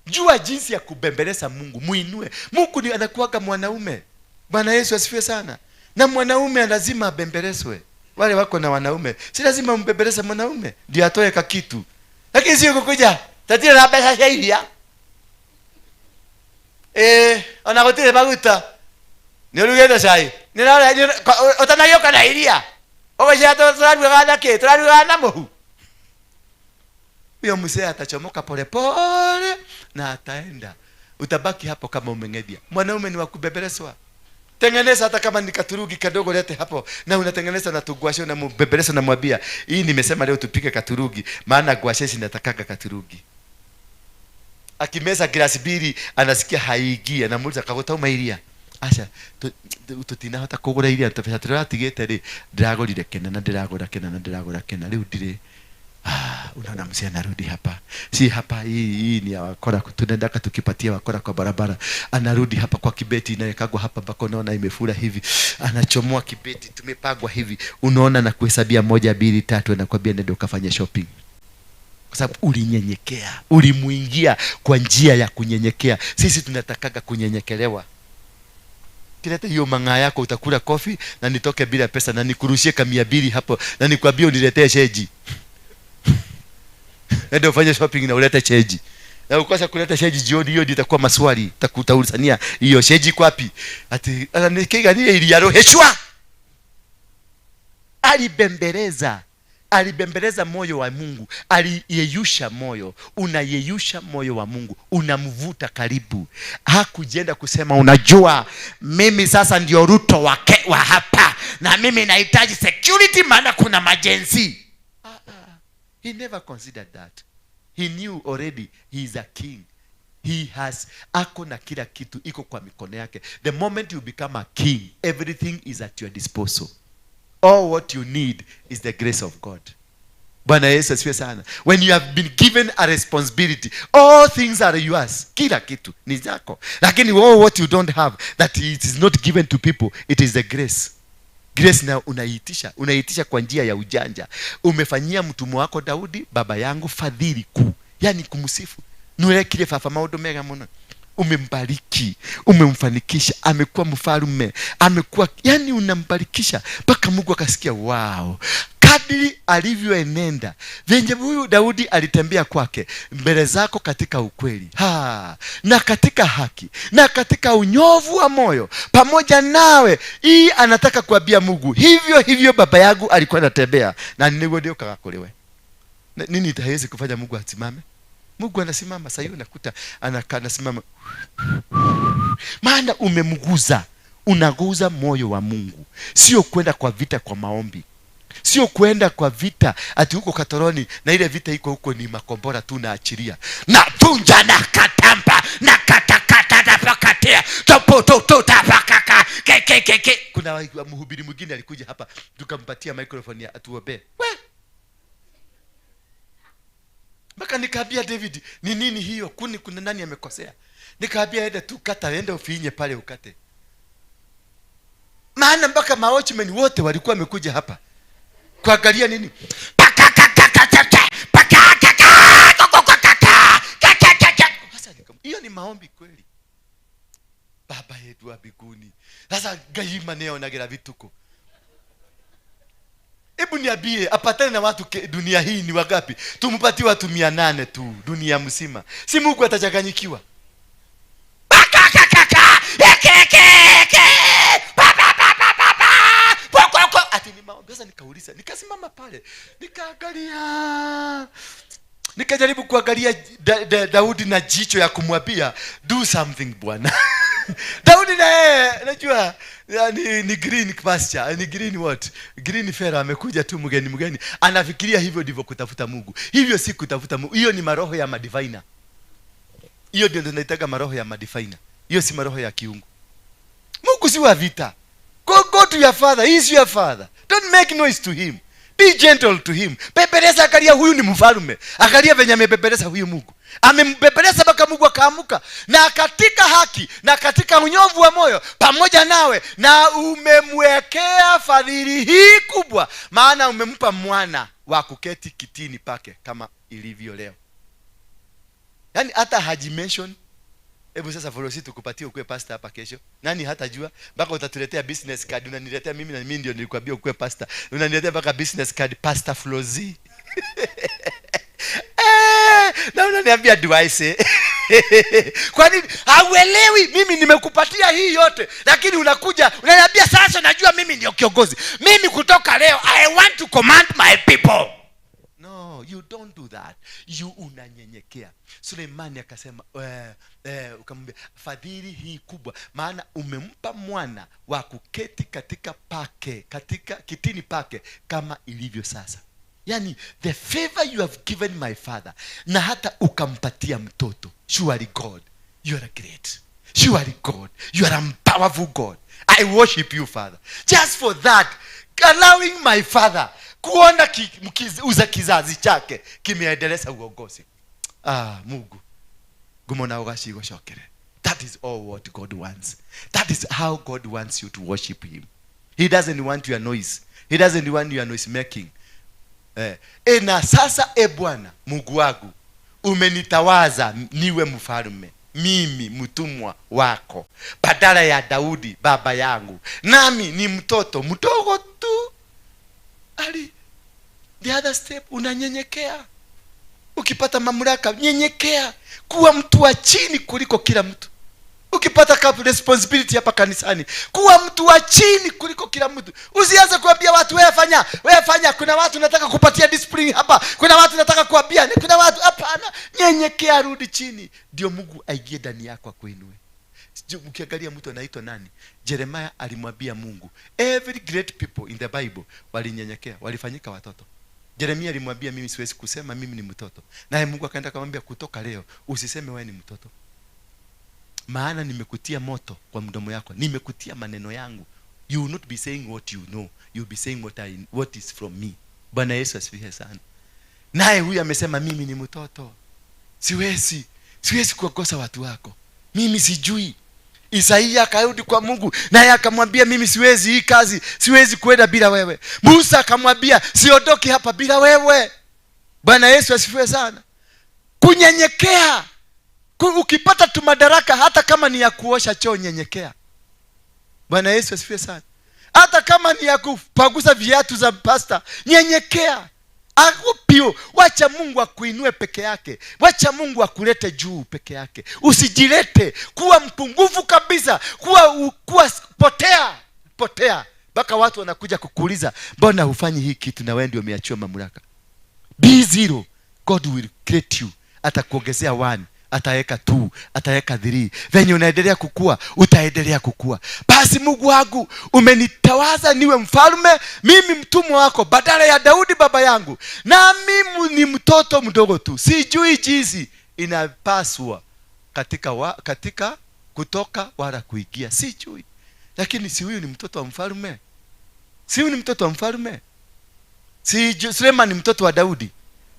Jua jinsi ya kubembeleza Mungu, muinue Mungu. Ni anakuwaga mwanaume. Bwana Yesu asifiwe sana. Na mwanaume lazima abembelezwe. Wale wako na wanaume, si lazima umbembeleze mwanaume ndio atoe kakitu. Lakini sio kukuja tatire na mbeca cia iria, ona gutire maguta, ni urugite cai, utanagĩũka na iria, ũgwĩciria tũrarugaga na kĩ? Tũrarugaga na mũhu. Huyo mzee atachomoka polepole na ataenda, utabaki hapo kama umeng'edia. Mwanaume ni wa kubembelezwa. Tengeneza hata kama ni katurugi kadogo, lete hapo, na unatengeneza na tugwashe, na mbembeleza, na mwambia, hii nimesema leo tupike katurugi, maana gwashe zinatakaga katurugi. Akimeza glasi mbili anasikia haigii, anamuuliza kagota uma iria. Acha tutinahota kugura iria, tũbeca tũrĩa atigĩte rĩ, ndĩragũrire kena na ndĩragũra kena na ndĩragũra kena, rĩu ndirĩ. Unaona mzee anarudi hapa, si hapa, hii ni ya wakora, tunaendaka tukipatia wakora kwa barabara. Anarudi hapa kwa kibeti inawekagwa hapa mpaka unaona imefura hivi, anachomoa kibeti tumepagwa hivi, unaona, na kuhesabia 1 2 3, anakuambia nenda ukafanya shopping. Kwa sababu ulinyenyekea, ulimuingia kwa njia ya kunyenyekea. Sisi tunatakaga kunyenyekelewa. Kileta hiyo mang'aa yako, utakula kofi na nitoke bila pesa, na nikurushie kamia 2 hapo, na nikwambie uniletee sheji. Nenda ufanye shopping na ulete cheji. Na ukosa kuleta sheji jioni, hiyo ndio itakuwa maswali. Takutaulizania hiyo sheji kwa wapi? Ati nikiga ni ili yaroheshwa. Alibembeleza. Alibembeleza moyo wa Mungu. Aliyeyusha moyo. Unayeyusha moyo wa Mungu, unamvuta karibu. Hakujenda kusema unajua mimi sasa ndio Ruto wake wa hapa, na mimi nahitaji security maana kuna majenzi. He never considered that. He knew already he is a king. He has ako na kila kitu iko kwa mikono yake. The moment you become a king, everything is at your disposal. All what you need is the grace of God. Bwana Yesu asifiwe sana. When you have been given a responsibility, all things are yours. Kila kitu ni zako. Lakini all what you don't have, that it is not given to people, it is the grace. Grace na unaitisha, unaitisha kwa njia ya ujanja. Umefanyia mtumwa wako Daudi baba yangu fadhili kuu, yani kumsifu. Nurekire fafa maundu mega muno. Umembariki, umemfanikisha, amekuwa mfalme, amekuwa, yani unambarikisha mpaka Mungu akasikia wow. Kadiri alivyoenenda, venye huyu Daudi alitembea kwake mbele zako katika ukweli, na katika haki, na katika unyovu wa moyo pamoja nawe. Hii anataka kuambia Mungu, hivyo hivyo baba yangu alikuwa anatembea, na niguo ndio kagakolewe. Nini itawezi kufanya Mungu asimame? Mungu anasimama sasa hivi, unakuta anakaa anasimama. Maana umemguza, unaguza moyo wa Mungu. Sio kwenda kwa vita kwa maombi. Sio kwenda kwa vita ati huko Katoroni, na ile vita iko huko ni makombora tu naachilia. Na vunja na katamba na katakata na pakatea topo to to tapakaka ke ke ke ke. Kuna mhubiri mwingine alikuja hapa tukampatia microphone ya atuobe. We Mpaka nikaambia David, ni nini hiyo? Kuni kuna nani amekosea? Nikaambia enda tu kata, enda ufinye pale ukate. Maana mpaka mawatchmen wote walikuwa wamekuja hapa kuangalia nini? Hiyo ni maombi kweli. Baba yetu wa mbinguni. Sasa gaima neo nagira vituko. Hebu niambie, apatane na watu dunia hii ni wangapi? Tumpatie watu 800 tu dunia mzima. Si Mungu atachanganyikiwa? Ati ni maombi. Sasa nikauliza, nikasimama pale, nikaangalia. Nikajaribu kuangalia Daudi na jicho ya kumwambia do something bwana. Daudi na yeye najua ni green pasture, ni green what? Green fera, amekuja tu mgeni mgeni. Anafikiria hivyo ndivyo kutafuta Mungu. Hivyo si kutafuta Mungu. Hiyo ni maroho ya madivina. Hiyo ndio tunaitaga maroho ya madivina. Hiyo si maroho ya kiungu. Mungu si wa vita. Go to your father. He is your father. Don't make noise to him. Be gentle to him. Bembeleza, angalia huyu ni mfalme. Angalia venye amebembeleza huyu Mungu. Amembembeleza mpaka Mungu akaamuka. Na katika haki na katika unyovu wa moyo pamoja nawe, na umemwekea fadhili hii kubwa, maana umempa mwana wa kuketi kitini pake kama ilivyo leo. Yaani hata haji mention. Hebu sasa Forosi tukupatie ukue pastor hapa kesho. Nani hatajua? Mpaka utatuletea business card, unaniletea mimi na mimi ndio nilikwambia ukue pastor. Unaniletea mpaka business card, Pastor Flozi. Na unaniambia do I say? Kwa nini? Hauelewi mimi nimekupatia hii yote, lakini unakuja unaniambia sasa najua mimi ndio kiongozi. Mimi kutoka leo I want to command my people. No, you don't do that. You unanyenyekea. Suleimani akasema, ukamwambia fadhili hii kubwa, maana umempa mwana wa kuketi katika kitini pake kama ilivyo sasa. Yani the favor you have given my father, na hata ukampatia mtoto. Surely God, you are great. Surely God, you are a powerful God. I worship you, Father. Just for that, allowing my father kuona uza kizazi chake kimeendeleza uongozi. Mungu. Gumona ugashigo shokere. That is all what God wants. That is how God wants you to worship him. He doesn't want your noise. He doesn't want your noise making. Na sasa Bwana Mungu wangu, umenitawaza niwe mfalme, mimi mtumwa wako, badala ya Daudi baba yangu, nami ni mtoto mdogo tu. Ali, the other step, unanyenyekea. Ukipata mamlaka, nyenyekea. Kuwa mtu wa chini kuliko kila mtu. Ukipata responsibility hapa kanisani, kuwa mtu wa chini kuliko kila mtu. Usianze kuambia watu wewe fanya, wewe fanya. Kuna watu nataka kupatia discipline hapa, kuna watu nataka kuambia, kuna watu hapana. Nyenyekea, rudi chini, ndio Mungu aingie ndani yako akuinue. Ukiangalia mtu anaitwa nani? Jeremiah alimwambia Mungu. Every great people in the Bible walinyenyekea, walifanyika watoto. Jeremia alimwambia mimi siwezi kusema mimi ni mtoto. Naye Mungu akaenda akamwambia kutoka leo usiseme wewe ni mtoto. Maana nimekutia moto kwa mdomo yako, nimekutia maneno yangu. You will not be saying what you know, you will be saying what is from me. Bwana Yesu asifiwe sana. Naye huyu amesema mimi ni mtoto. Siwezi kuwakosa watu wako. Mimi sijui. Isaia akarudi kwa Mungu, naye akamwambia mimi siwezi hii kazi, siwezi kwenda bila wewe. Musa akamwambia siondoki hapa bila wewe. Bwana Yesu asifiwe sana. Kunyenyekea. Ukipata tu madaraka, hata kama ni ya kuosha choo, nyenyekea. Bwana Yesu asifiwe sana. Hata kama ni ya kupangusa viatu za pastor, nyenyekea. Akupio, wacha Mungu akuinue peke yake. Wacha Mungu akulete juu peke yake. Usijilete kuwa mpungufu kabisa, kuwa potea. Mpaka watu wanakuja kukuuliza, mbona hufanyi hii kitu na wewe ndio umeachiwa mamlaka? Be zero, God will create you. Atakuongezea 1, ataweka 2, ataweka 3. Venye unaendelea kukua, utaendelea kukua. Basi Mungu wangu, umenitawaza niwe mfalme, mimi mtumwa wako, badala ya Daudi baba yangu. Na mimi ni mtoto mdogo tu, sijui jinsi inapaswa katika kutoka wala kuingia, sijui. Lakini si huyu ni mtoto wa mfalme? Si huyu ni mtoto wa mfalme? Si Suleiman ni mtoto wa Daudi?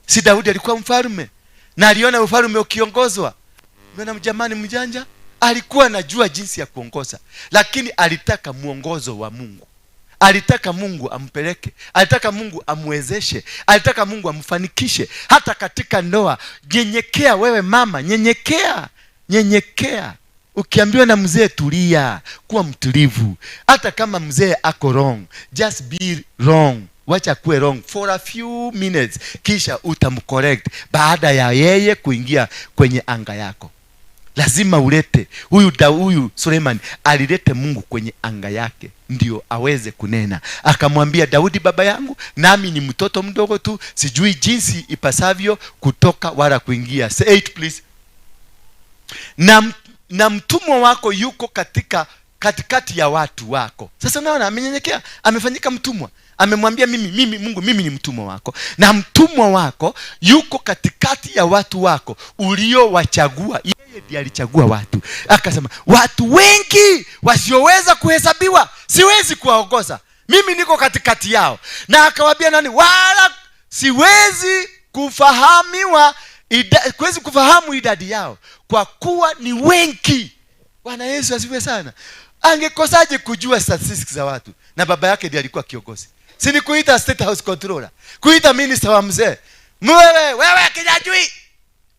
Si Daudi alikuwa mfalme? Na aliona ufalme ukiongozwa. Umeona mjamani mjanja? Alikuwa anajua jinsi ya kuongoza, lakini alitaka muongozo wa Mungu. Alitaka Mungu ampeleke, alitaka Mungu amwezeshe, alitaka Mungu amfanikishe. Hata katika ndoa, nyenyekea wewe mama, nyenyekea, nyenyekea. Ukiambiwa na mzee tulia, kuwa mtulivu. Hata kama mzee ako wrong, just be wrong. Wacha kuwe wrong for a few minutes, kisha utamcorrect baada ya yeye kuingia kwenye anga yako. Lazima ulete huyu huyu Suleiman alilete Mungu kwenye anga yake ndio aweze kunena. Akamwambia Daudi, baba yangu, nami ni mtoto mdogo tu, sijui jinsi ipasavyo kutoka wala kuingia. Say 8 please. Na mtumwa wako yuko katika katikati ya watu wako. Sasa unaona amenyenyekea, amefanyika mtumwa. Amemwambia mimi Mungu, mimi ni mtumwa wako, na mtumwa wako yuko katikati ya watu wako uliowachagua. Yeye ndiye alichagua watu. Akasema watu wengi wasioweza kuhesabiwa, siwezi kuwaongoza, mimi niko katikati yao. Na akawaambia nani, wala siwezi kufahamiwa kuwezi kufahamu idadi yao, kwa kuwa ni wengi. Bwana Yesu asifiwe sana. Angekosaje kujua statistics za watu? Na baba yake ndiye alikuwa kiongozi. Si ni kuita State House controller, kuita minister wa mzee. Wewe Kinyanjui,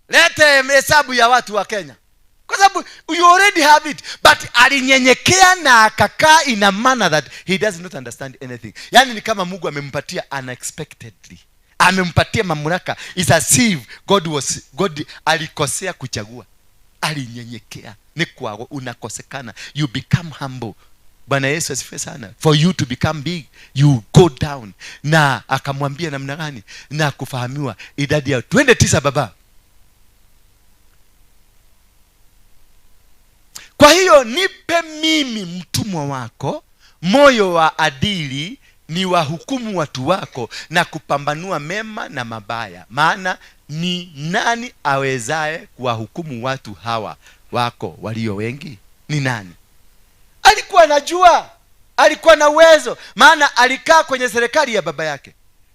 lete hesabu ya watu wa Kenya. Kwa sababu you already have it. But alinyenyekea na akakaa in a manner that he does not understand anything. Yani ni kama Mungu amempatia unexpectedly. Amempatia mamlaka. It's as if God alikosea kuchagua. Alinyenyekea. Ni kwa unakosekana. You become humble. Bwana Yesu asifiwe sana. For you to become big, you go down. Na akamwambia namna gani? Na kufahamiwa idadi yao. Twende 9 baba. Kwa hiyo nipe mimi mtumwa wako moyo wa adili, ni wahukumu watu wako na kupambanua mema na mabaya. Maana ni nani awezaye kuwahukumu watu hawa wako walio wengi? Ni nani? Alikuwa anajua, alikuwa na uwezo, maana alikaa kwenye serikali ya baba yake.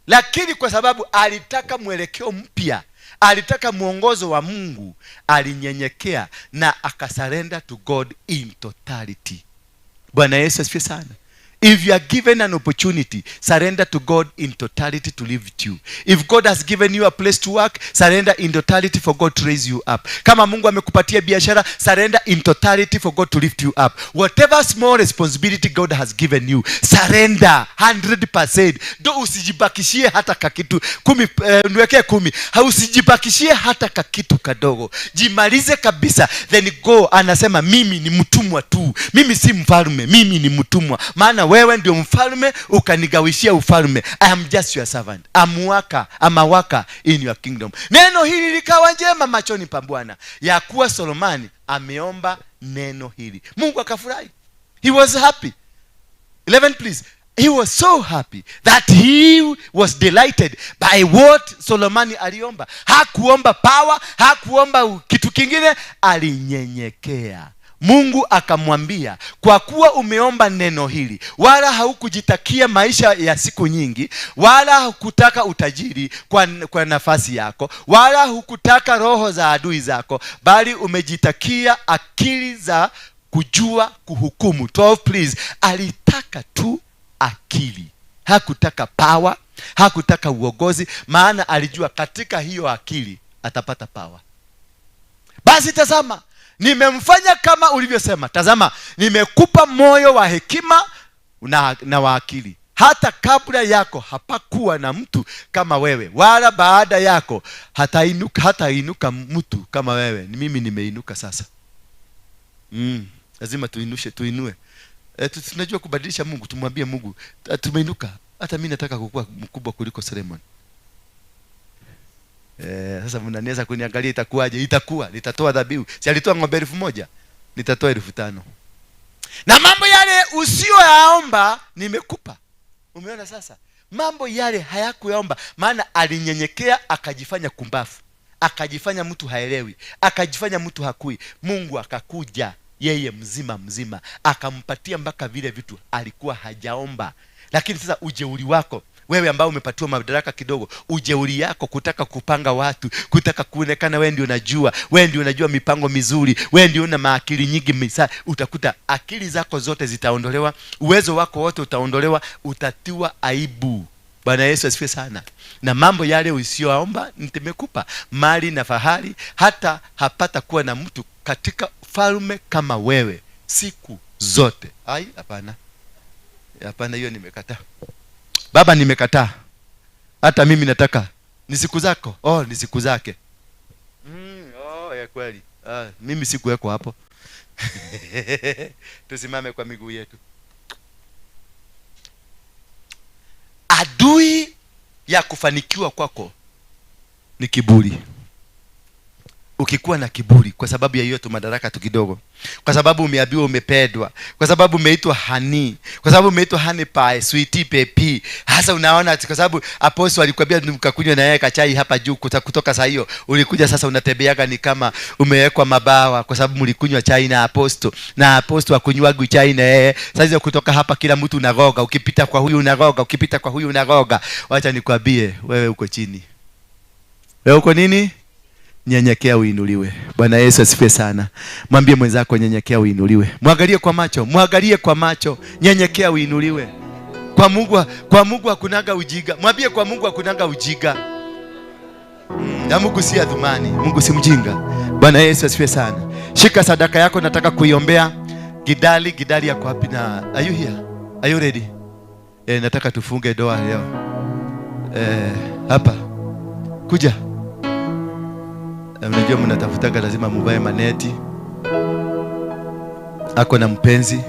Lakini kwa sababu alitaka mwelekeo mpya, alitaka mwongozo wa Mungu, alinyenyekea na akasarenda to God in totality. Bwana Yesu asifiwe sana. If you are given an opportunity, surrender to God in totality to live with you. If God has given you a place to work, surrender in totality for God to raise you up. Kama Mungu amekupatia biashara, surrender in totality for God to lift you up. Whatever small responsibility God has given you, surrender 100%. Do usijibakishie hata kakitu 10, niwekee 10. Usijibakishie hata kakitu kadogo. Jimalize kabisa, then go. Anasema mimi ni mtumwa tu. Mimi si mfalme, mimi ni mtumwa. Maana wewe ndio mfalme, ukanigawishia ufalme. I am just your servant. I'm a worker in your kingdom. Neno hili likawa njema machoni pa Bwana, ya kuwa Solomani ameomba neno hili. Mungu akafurahi. He was happy. 11 please. He was so happy that he was delighted by what Solomani aliomba. Hakuomba power, hakuomba kitu kingine, alinyenyekea. Mungu akamwambia, kwa kuwa umeomba neno hili, wala haukujitakia maisha ya siku nyingi, wala hukutaka utajiri kwa nafasi yako, wala hukutaka roho za adui zako, bali umejitakia akili za kujua kuhukumu. 12 please. Alitaka tu akili. Hakutaka power, hakutaka uongozi, maana alijua katika hiyo akili atapata power. Basi tazama, nimemfanya kama ulivyosema. Tazama, nimekupa moyo wa hekima na wa akili. Hata kabla yako hapakuwa na mtu kama wewe, wala baada yako hatainuka mtu kama wewe. Ni mimi nimeinuka sasa. Lazima tuinushe, tuinue. Tunajua kubadilisha Mungu, tumwambie Mungu tumeinuka. Hata mimi nataka kukua mkubwa kuliko Solomon. Sasa mnaniweza kuniangalia itakuwaje? Itakuwa nitatoa dhabihu. Si alitoa ng'ombe 1000, nitatoa 5000. Na mambo yale usiyoyaomba nimekupa. Umeona sasa? Mambo yale hayakuyaomba, maana alinyenyekea akajifanya kumbafu, akajifanya mtu haelewi, akajifanya mtu hakui. Mungu akakuja yeye mzima mzima, akampatia mpaka vile vitu alikuwa hajaomba. Lakini sasa ujeuri wako wewe ambao umepatiwa madaraka kidogo, ujeuri yako kutaka kupanga watu, kutaka kuonekana wewe ndio unajua, wewe ndio unajua mipango mizuri, wewe ndio una maakili nyingi misa, utakuta akili zako zote zitaondolewa, uwezo wako wote utaondolewa, utatiwa aibu. Bwana Yesu asifiwe sana. Na mambo yale usiyoomba nimekupa, mali na fahari, hata hapata kuwa na mtu katika falme kama wewe siku zote. Ai, hapana. Hapana, hiyo nimekataa. Baba, nimekataa. Hata mimi nataka. Ni siku zako. Oh, ni siku zake. Oh, ya kweli. Mimi sikuwekwa hapo. Tusimame kwa miguu yetu. Adui ya kufanikiwa kwako ni kiburi. Ukikuwa na kiburi kwa sababu ya hiyo tu madaraka tu kidogo, kwa sababu umeambiwa umependwa, kwa sababu umeitwa honey, kwa sababu umeitwa honey pie, sweetie pepi. Hasa unaona kwa sababu apostle alikwambia mkakunywa na yeye kachai hapa juu, kutoka saa hiyo ulikuja sasa unatembeaga ni kama umewekwa mabawa kwa sababu mlikunywa chai na apostle, na apostle hakunywagi chai na yeye. Sasa kutoka hapa kila mtu unagoga, ukipita kwa huyu unagoga, ukipita kwa huyu unagoga. Wacha nikwambie, wewe uko chini. Wewe uko nini? Nyenyekea uinuliwe. Bwana Yesu asifiwe sana. Mwambie mwenzako nyenyekea uinuliwe. Mwangalie kwa macho, mwangalie kwa macho. Nyenyekea uinuliwe. Kwa Mungu hakunaga ujiga. Mwambie kwa Mungu hakunaga ujiga. Na Mungu si adhumani, Mungu si mjinga. Bwana Yesu asifiwe sana. Shika sadaka yako, nataka kuiombea. Gidali yako wapi na are you here? Are you ready? Nataka tufunge doa leo. Hapa. Kuja. Unajua mnatafutaga lazima muvae maneti. Ako na mpenzi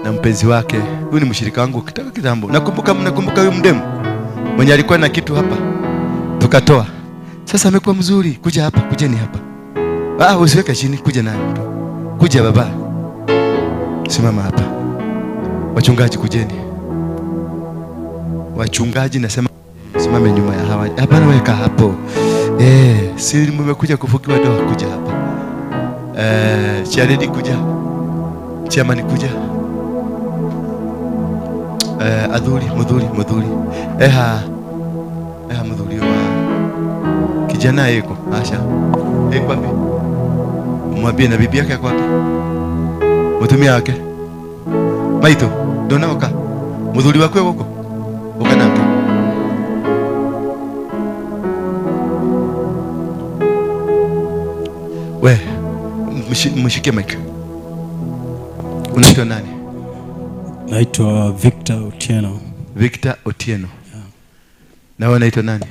na mpenzi wake. Huyu ni mshirika wangu kitaka kitambo. Nakumbuka huyu mdemu mwenye alikuwa na kitu hapa. Tukatoa. Sasa amekuwa mzuri. Kuja hapa, kujeni hapa. Usiweke chini, kuja naye. Kuja baba. Simama hapa. Wachungaji kujeni. Wachungaji nasema simame nyuma ya hawa. Hapana, weka hapo. Si mmekuja kufukiwa doa, kuja hapa. Charity kuja. Chairman kuja. Adhuri, mudhuri. Eha mudhuri wa kijana yeko, Asha. Eko wapi? Mwambie na bibi yake yako wapi? Mtumia wake. Maito, donaoka. Mudhuri wako huko. Ukanaka. We, mshike mic. Unaitwa nani? Naitwa Victor Otieno. Victor Otieno. Yeah. Na wewe unaitwa nani?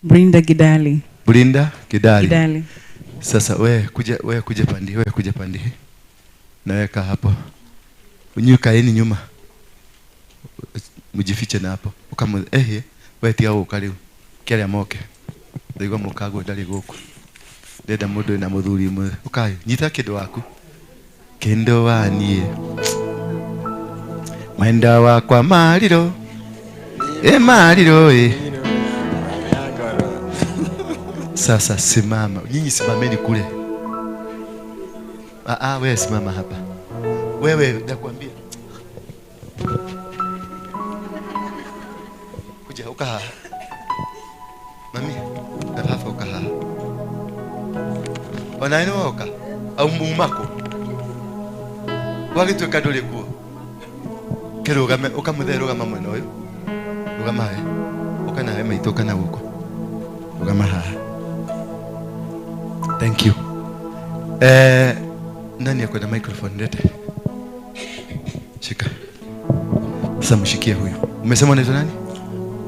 Brinda Gidali. Brinda Gidali. Gidali. Sasa wewe kuja pandi, Naweka hapo. Unyuka yeni nyuma. Mjifiche na hapo. Ukamu wewe tia ukaliu. Kile moke. Ndio mukago ndali guku. Ndenda mundu na muthuri mwe. Ukayo, nyita kindu waku. Kindu wanie. Mwenda wakwa mariro. Mariro Sasa simama. Nyinyi simameni kule. Wewe simama hapa. Wewe nakwambia. Kuja ukaha. Mami, na hapa ukaha. Wanaino oka au mumako. Wagituka nduri kuo. Kirugame ukamuthe rugama mwena uyu. Rugama he. Uka nawe maitũ kana guko. Rugama haha. Thank you. Nani ako na microphone lete? Shika. Sasa mshikie huyu. Umesema unaitwa nani?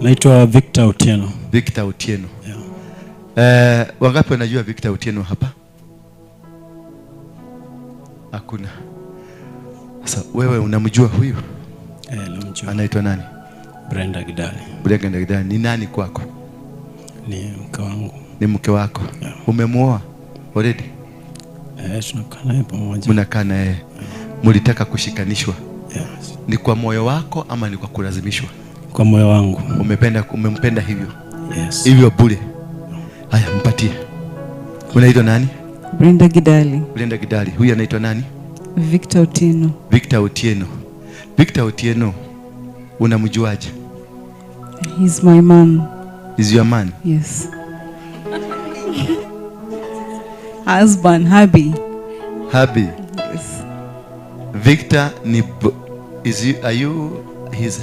Naitwa Victor Otieno. Victor Otieno. Yeah. Wangapi wanajua Victor Otieno hapa? Hakuna. Sasa wewe unamjua huyu? Namjua. Anaitwa nani? Brenda Gidali. Brenda Gidali ni nani kwako? Ni mke wangu. Ni mke wako. Yeah. Umemuoa already? Tunakaa naye pamoja. Mnakaa naye. Yeah. Mlitaka kushikanishwa? Yes. Ni kwa moyo wako ama ni kwa kulazimishwa? Kwa moyo wangu. Umempenda hivyo? Yes. Hivyo bure. Haya, mpatie. Unaitwa nani? Brenda Gidali. Brenda Gidali. Huyu anaitwa nani? Victor Otieno. Victor Otieno. Victor Otieno, unamjuaje? He's my man. Is your man? Yes. Husband, hubby. Hubby. Yes. Victor ni is you, are you his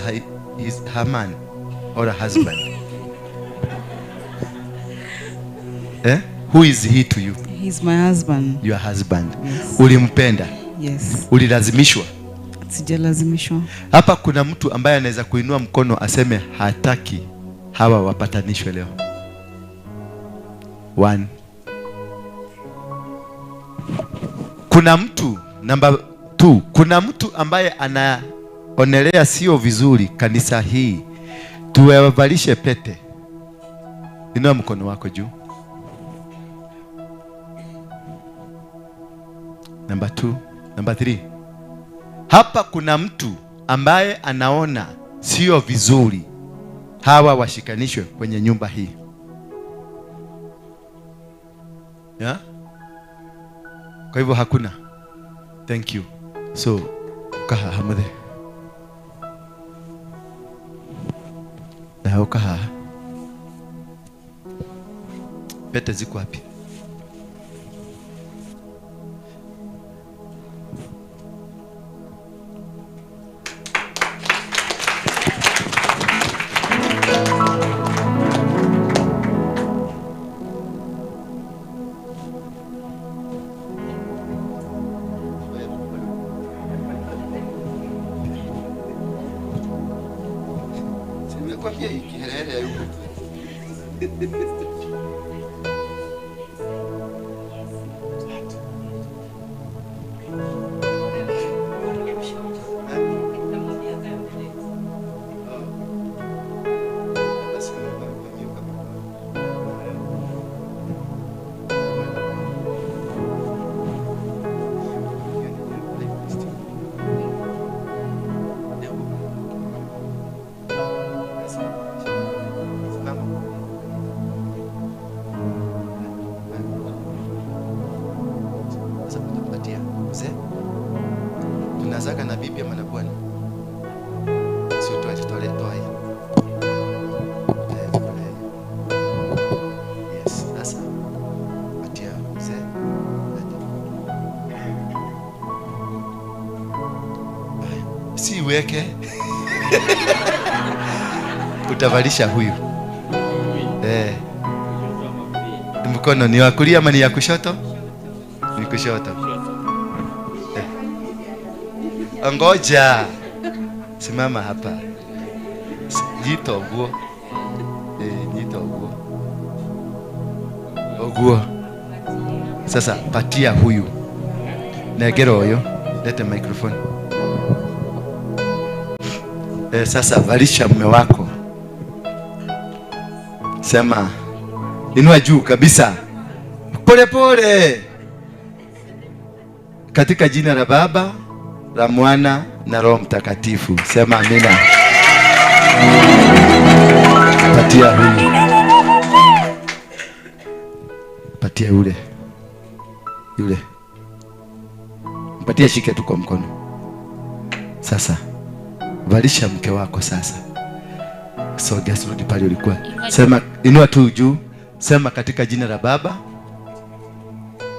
her man or a husband? Who is he to you? He's my husband. Your husband. Yes. Ulimpenda? Yes. Ulilazimishwa? Sijalazimishwa. Hapa kuna mtu ambaye anaweza kuinua mkono aseme hataki hawa wapatanishwe leo. 1 Kuna mtu namba 2, kuna mtu ambaye anaonelea sio vizuri kanisa hii tuwavalishe pete. Inua mkono wako juu. Namba 2, namba 3. Hapa kuna mtu ambaye anaona sio vizuri hawa washikanishwe kwenye nyumba hii. Yeah? Kwa hivyo hakuna. Thank you. So, kaha hamade. Na kaha. Pete ziko wapi? Tunazaka na bibi ama na bwana? Sio toa hii. Yes, sasa patia mzee. Si weke. Utavalisha huyu. Mkono ni wa kulia ama ni ya kushoto? Ni kushoto. Ngoja. Simama hapa. Jito oguo. Jito oguo. Oguo. Sasa patia huyu. Negero huyo. Lete microphone. Sasa valisha mume wako. Sema inua juu kabisa. Pole pole. Katika jina la Baba, la Mwana na Roho Mtakatifu. Sema amina. Patia huyu. Patia yule. Yule. Mpatie, shike tu kwa mkono. Sasa valisha mke wako sasa. Sogea rudi pale ulikuwa. Sema, inua tu juu. Sema katika jina la Baba,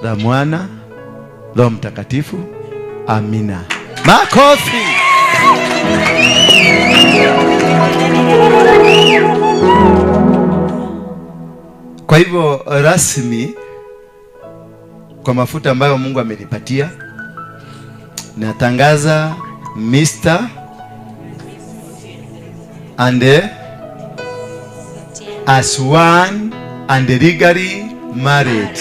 la Mwana, Roho Mtakatifu. Amina. Makofi. Kwa hivyo rasmi, kwa mafuta ambayo Mungu amenipatia, natangaza Mr. and as one and legally married.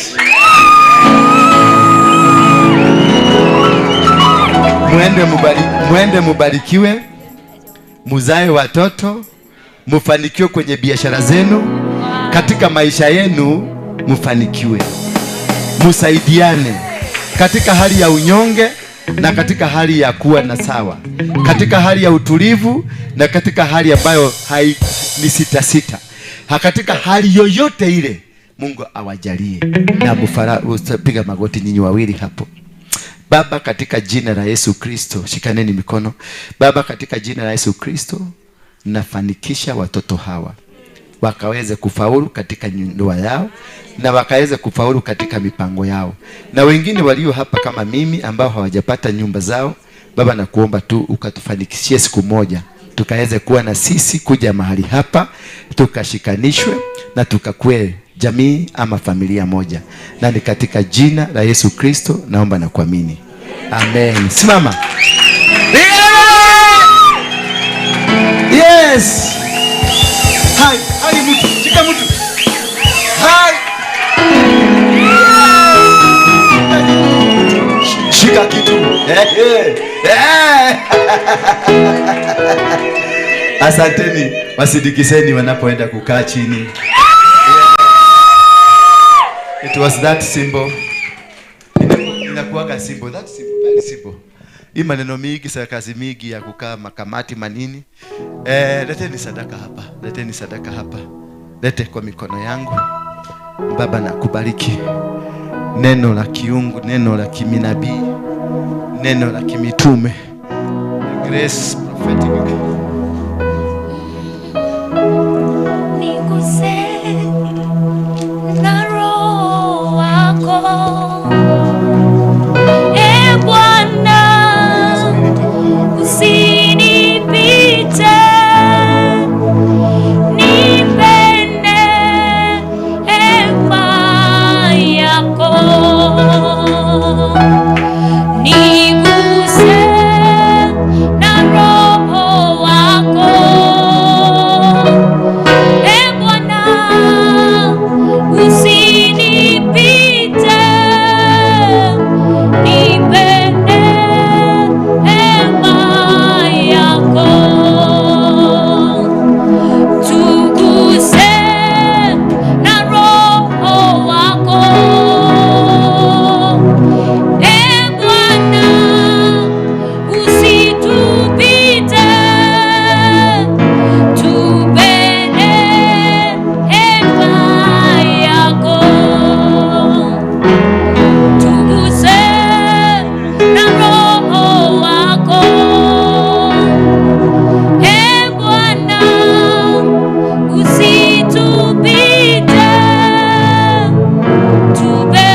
Mwende mubarikiwe, muzae watoto, mufanikiwe kwenye biashara zenu, katika maisha yenu mufanikiwe, musaidiane katika hali ya unyonge na katika hali ya kuwa na sawa, katika hali ya utulivu na katika hali ambayo ni sita sita, katika hali yoyote ile Mungu awajalie. Na piga magoti nyinyi wawili hapo. Baba, katika jina la Yesu Kristo, shikaneni mikono. Baba, katika jina la Yesu Kristo, nafanikisha watoto hawa wakaweze kufaulu katika ndoa yao na wakaweze kufaulu katika mipango yao. Na wengine walio hapa kama mimi ambao hawajapata nyumba zao, Baba nakuomba tu ukatufanikishie siku moja tukaweze kuwa na sisi kuja mahali hapa, tukashikanishwe na tukakue jamii ama familia moja. Na ni katika jina la Yesu Kristo naomba na kuamini. Amen. Simama. Yes. Hai, hai mtu, shika mtu. Hai. Eh. Asanteni, wasindikizeni wanapoenda kukaa chini. It was that simple. Inakuwaga simple, that simple, very simple. Hii maneno mingi, kazi mingi ya kukaa makamati manini. Leteni sadaka hapa, leteni sadaka hapa. Lete kwa mikono yangu. Baba, nakubariki. Neno la kiungu, neno la kiminabii, neno la kimitume. The grace prophetic. Niguse na Roho wako, e Bwana, usinipite, nipe neema yako. Niguse na Roho wako, e Bwana, usinipite, nipe neema yako. Tuguse na Roho wako, e Bwana, usitupite, tupe neema yako. Tuguse na Roho wako, e Bwana, usitupite, tupe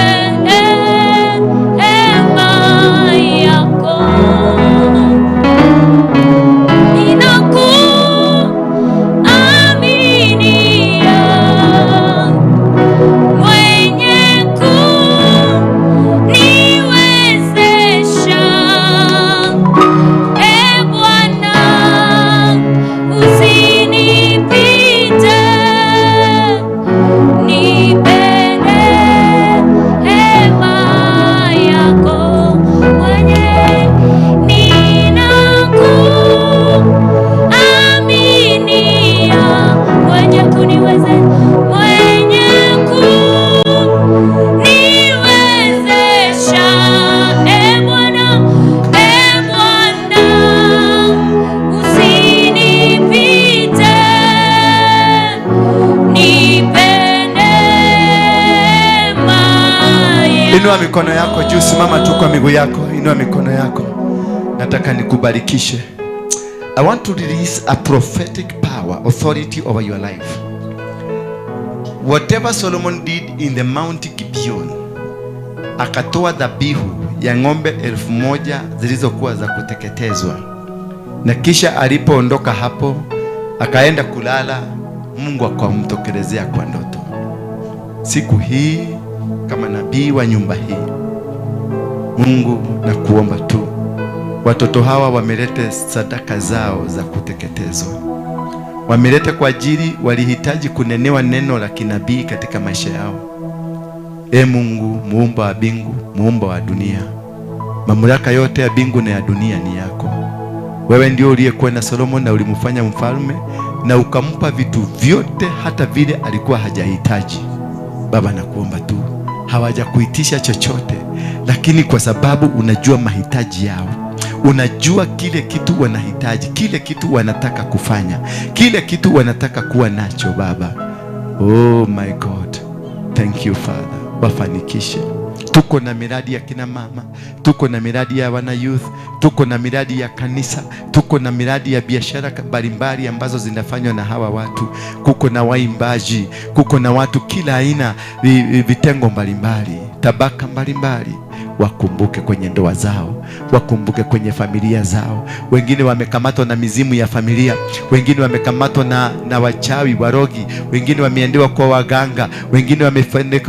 neema yako. Ninakuaminia, mwenye kuniwezesha, e Bwana, usinipite, nipe neema yako. Mwenye ninakuaminia, mwenye mwenye kuniwezesha, e Bwana, e Bwana, usinipite, nipe neema. Inua mikono yako juu, simama tu kwa miguu yako. Inua mikono yako. Nataka nikubarikishe. I want to release a prophetic power, authority over your life. Whatever Solomon did in the Mount Gibeon, akatoa dhabihu ya ng'ombe 1000 zilizokuwa za kuteketezwa, na kisha alipoondoka hapo akaenda kulala, Mungu akamtokelezea kwa ndoto. Siku hii kama nabii wa nyumba hii, Mungu, nakuomba tu, watoto hawa wamelete sadaka zao za kuteketezwa, wameleta kwa ajili walihitaji kunenewa neno la kinabii katika maisha yao. E Mungu, muumba wa mbingu, muumba wa dunia, mamlaka yote ya mbingu na ya dunia ni yako. Wewe ndio uliyekuwa na Solomon na ulimfanya mfalme na ukampa vitu vyote hata vile alikuwa hajahitaji. Baba, nakuomba tu, hawajakuitisha chochote, lakini kwa sababu unajua mahitaji yao, unajua kile kitu wanahitaji, kile kitu wanataka kufanya, kile kitu wanataka kuwa nacho Baba. Oh my God, thank you Father, wafanikishe. Tuko na miradi ya kina mama, tuko na miradi ya wana youth, tuko na miradi ya kanisa, tuko na miradi ya biashara mbalimbali ambazo zinafanywa na hawa watu. Kuko na waimbaji, kuko na watu kila aina, vitengo mbalimbali, tabaka mbalimbali. Wakumbuke kwenye ndoa zao, wakumbuke kwenye familia zao. Wengine wamekamatwa na mizimu ya familia, wengine wamekamatwa na wachawi warogi, wengine wameendewa kwa waganga, wengine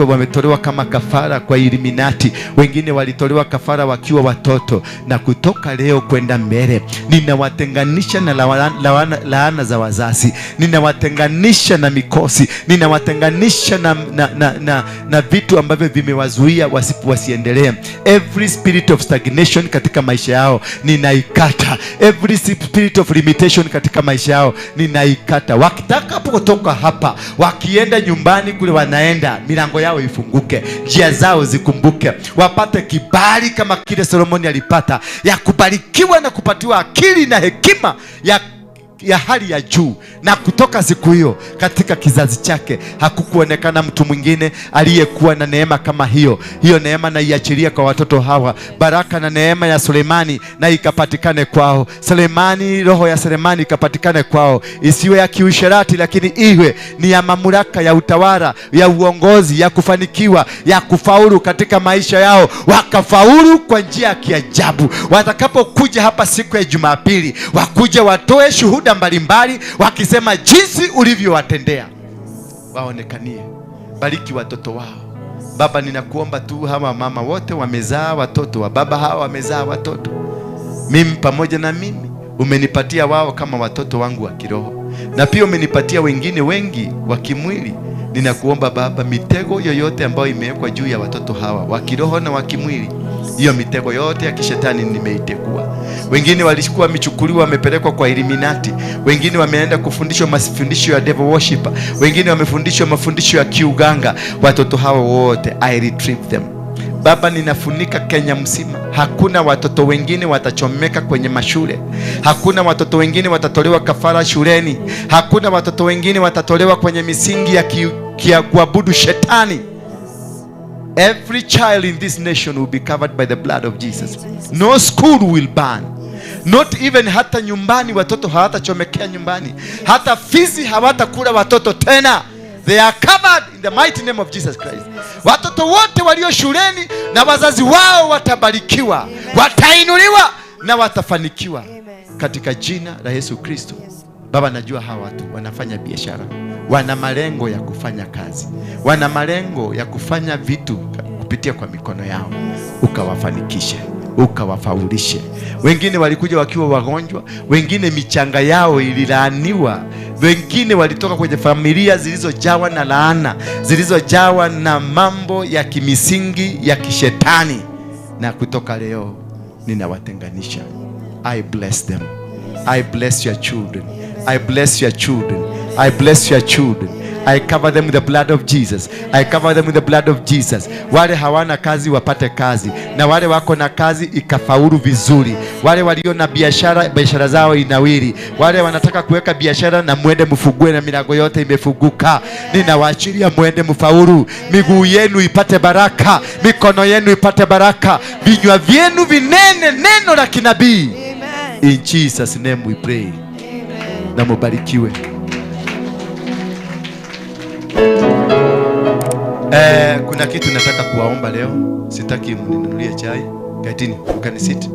wametolewa kama kafara kwa Illuminati, wengine walitolewa kafara wakiwa watoto. Na kutoka leo kwenda mbele, ninawatenganisha na laana za wazazi, ninawatenganisha na mikosi, ninawatenganisha na vitu ambavyo vimewazuia wasiendelee. Every spirit of stagnation katika maisha yao ninaikata. Every spirit of limitation katika maisha yao ninaikata. Wakitakapotoka hapa, wakienda nyumbani kule wanaenda, milango yao ifunguke, njia zao zikumbuke, wapate kibali kama kile Solomoni alipata, ya kubarikiwa na kupatiwa akili na hekima ya hali ya juu. Na kutoka siku hiyo katika kizazi chake hakukuonekana mtu mwingine aliyekuwa na neema kama hiyo. Hiyo neema naiachilia kwa watoto hawa, baraka na neema ya Sulemani na ikapatikane kwao. Sulemani, roho ya Sulemani ikapatikane kwao, isiwe ya kiusherati, lakini iwe ni ya mamlaka, ya utawala, ya uongozi, ya kufanikiwa, ya kufaulu katika maisha yao, wakafaulu kwa njia ya kiajabu. Watakapokuja hapa siku ya Jumapili, wakuje watoe shuhuda mbalimbali wakisema jinsi ulivyowatendea. Waonekanie, bariki watoto wao. Baba, ninakuomba tu, hawa mama wote wamezaa watoto, wa baba hawa wamezaa watoto, mimi pamoja na mimi umenipatia wao kama watoto wangu wa kiroho, na pia umenipatia wengine wengi wa kimwili. Ninakuomba Baba, mitego yoyote ambayo imewekwa juu ya watoto hawa wa kiroho na wa kimwili, hiyo mitego yote ya kishetani nimeitegua. Wengine walikuwa wamechukuliwa wamepelekwa kwa Illuminati, wengine wameenda kufundishwa mafundisho ya devil worship, wengine wamefundishwa mafundisho ya kiuganga. Watoto hawa wote I retrieve them. Baba, ninafunika Kenya mzima. Hakuna watoto wengine watachomeka kwenye mashule. Hakuna watoto wengine watatolewa kafara shuleni. Hakuna watoto wengine watatolewa kwenye misingi ya kuabudu shetani. Every child in this nation will be covered by the blood of Jesus. No school will burn. Not even hata nyumbani watoto hawatachomekea nyumbani. Hata fisi hawatakula watoto tena. They are covered in the mighty name of Jesus Christ. Watoto wote walio shuleni na wazazi wao watabarikiwa, watainuliwa na watafanikiwa katika jina la Yesu Kristo. Baba, najua hawa watu wanafanya biashara, wana malengo ya kufanya kazi, wana malengo ya kufanya vitu kupitia kwa mikono yao. Ukawafanikishe, ukawafaulishe. Wengine walikuja wakiwa wagonjwa, wengine michanga yao ililaaniwa, wengine walitoka kwenye familia zilizojawa na laana, zilizojawa na mambo ya kimisingi ya kishetani. Na kutoka leo ninawatenganisha. I bless them. I bless your children. I bless your children. I bless your children. I cover them with the blood of Jesus. I cover them with the blood of Jesus. Wale hawana kazi wapate kazi, na wale wako na kazi ikafaulu vizuri. Wale walio na biashara, biashara zao inawiri. Wale wanataka kuweka biashara, na muende mfugue, na milango yote imefunguka. Ninawaachilia muende mfaulu. Miguu yenu ipate baraka, mikono yenu ipate baraka, vinywa vyenu vinene neno la kinabii. In Jesus name we pray. Na mubarikiwe. Kuna kitu nataka kuwaomba leo. Sitaki mninunulie chai. Kaitini, you can sit.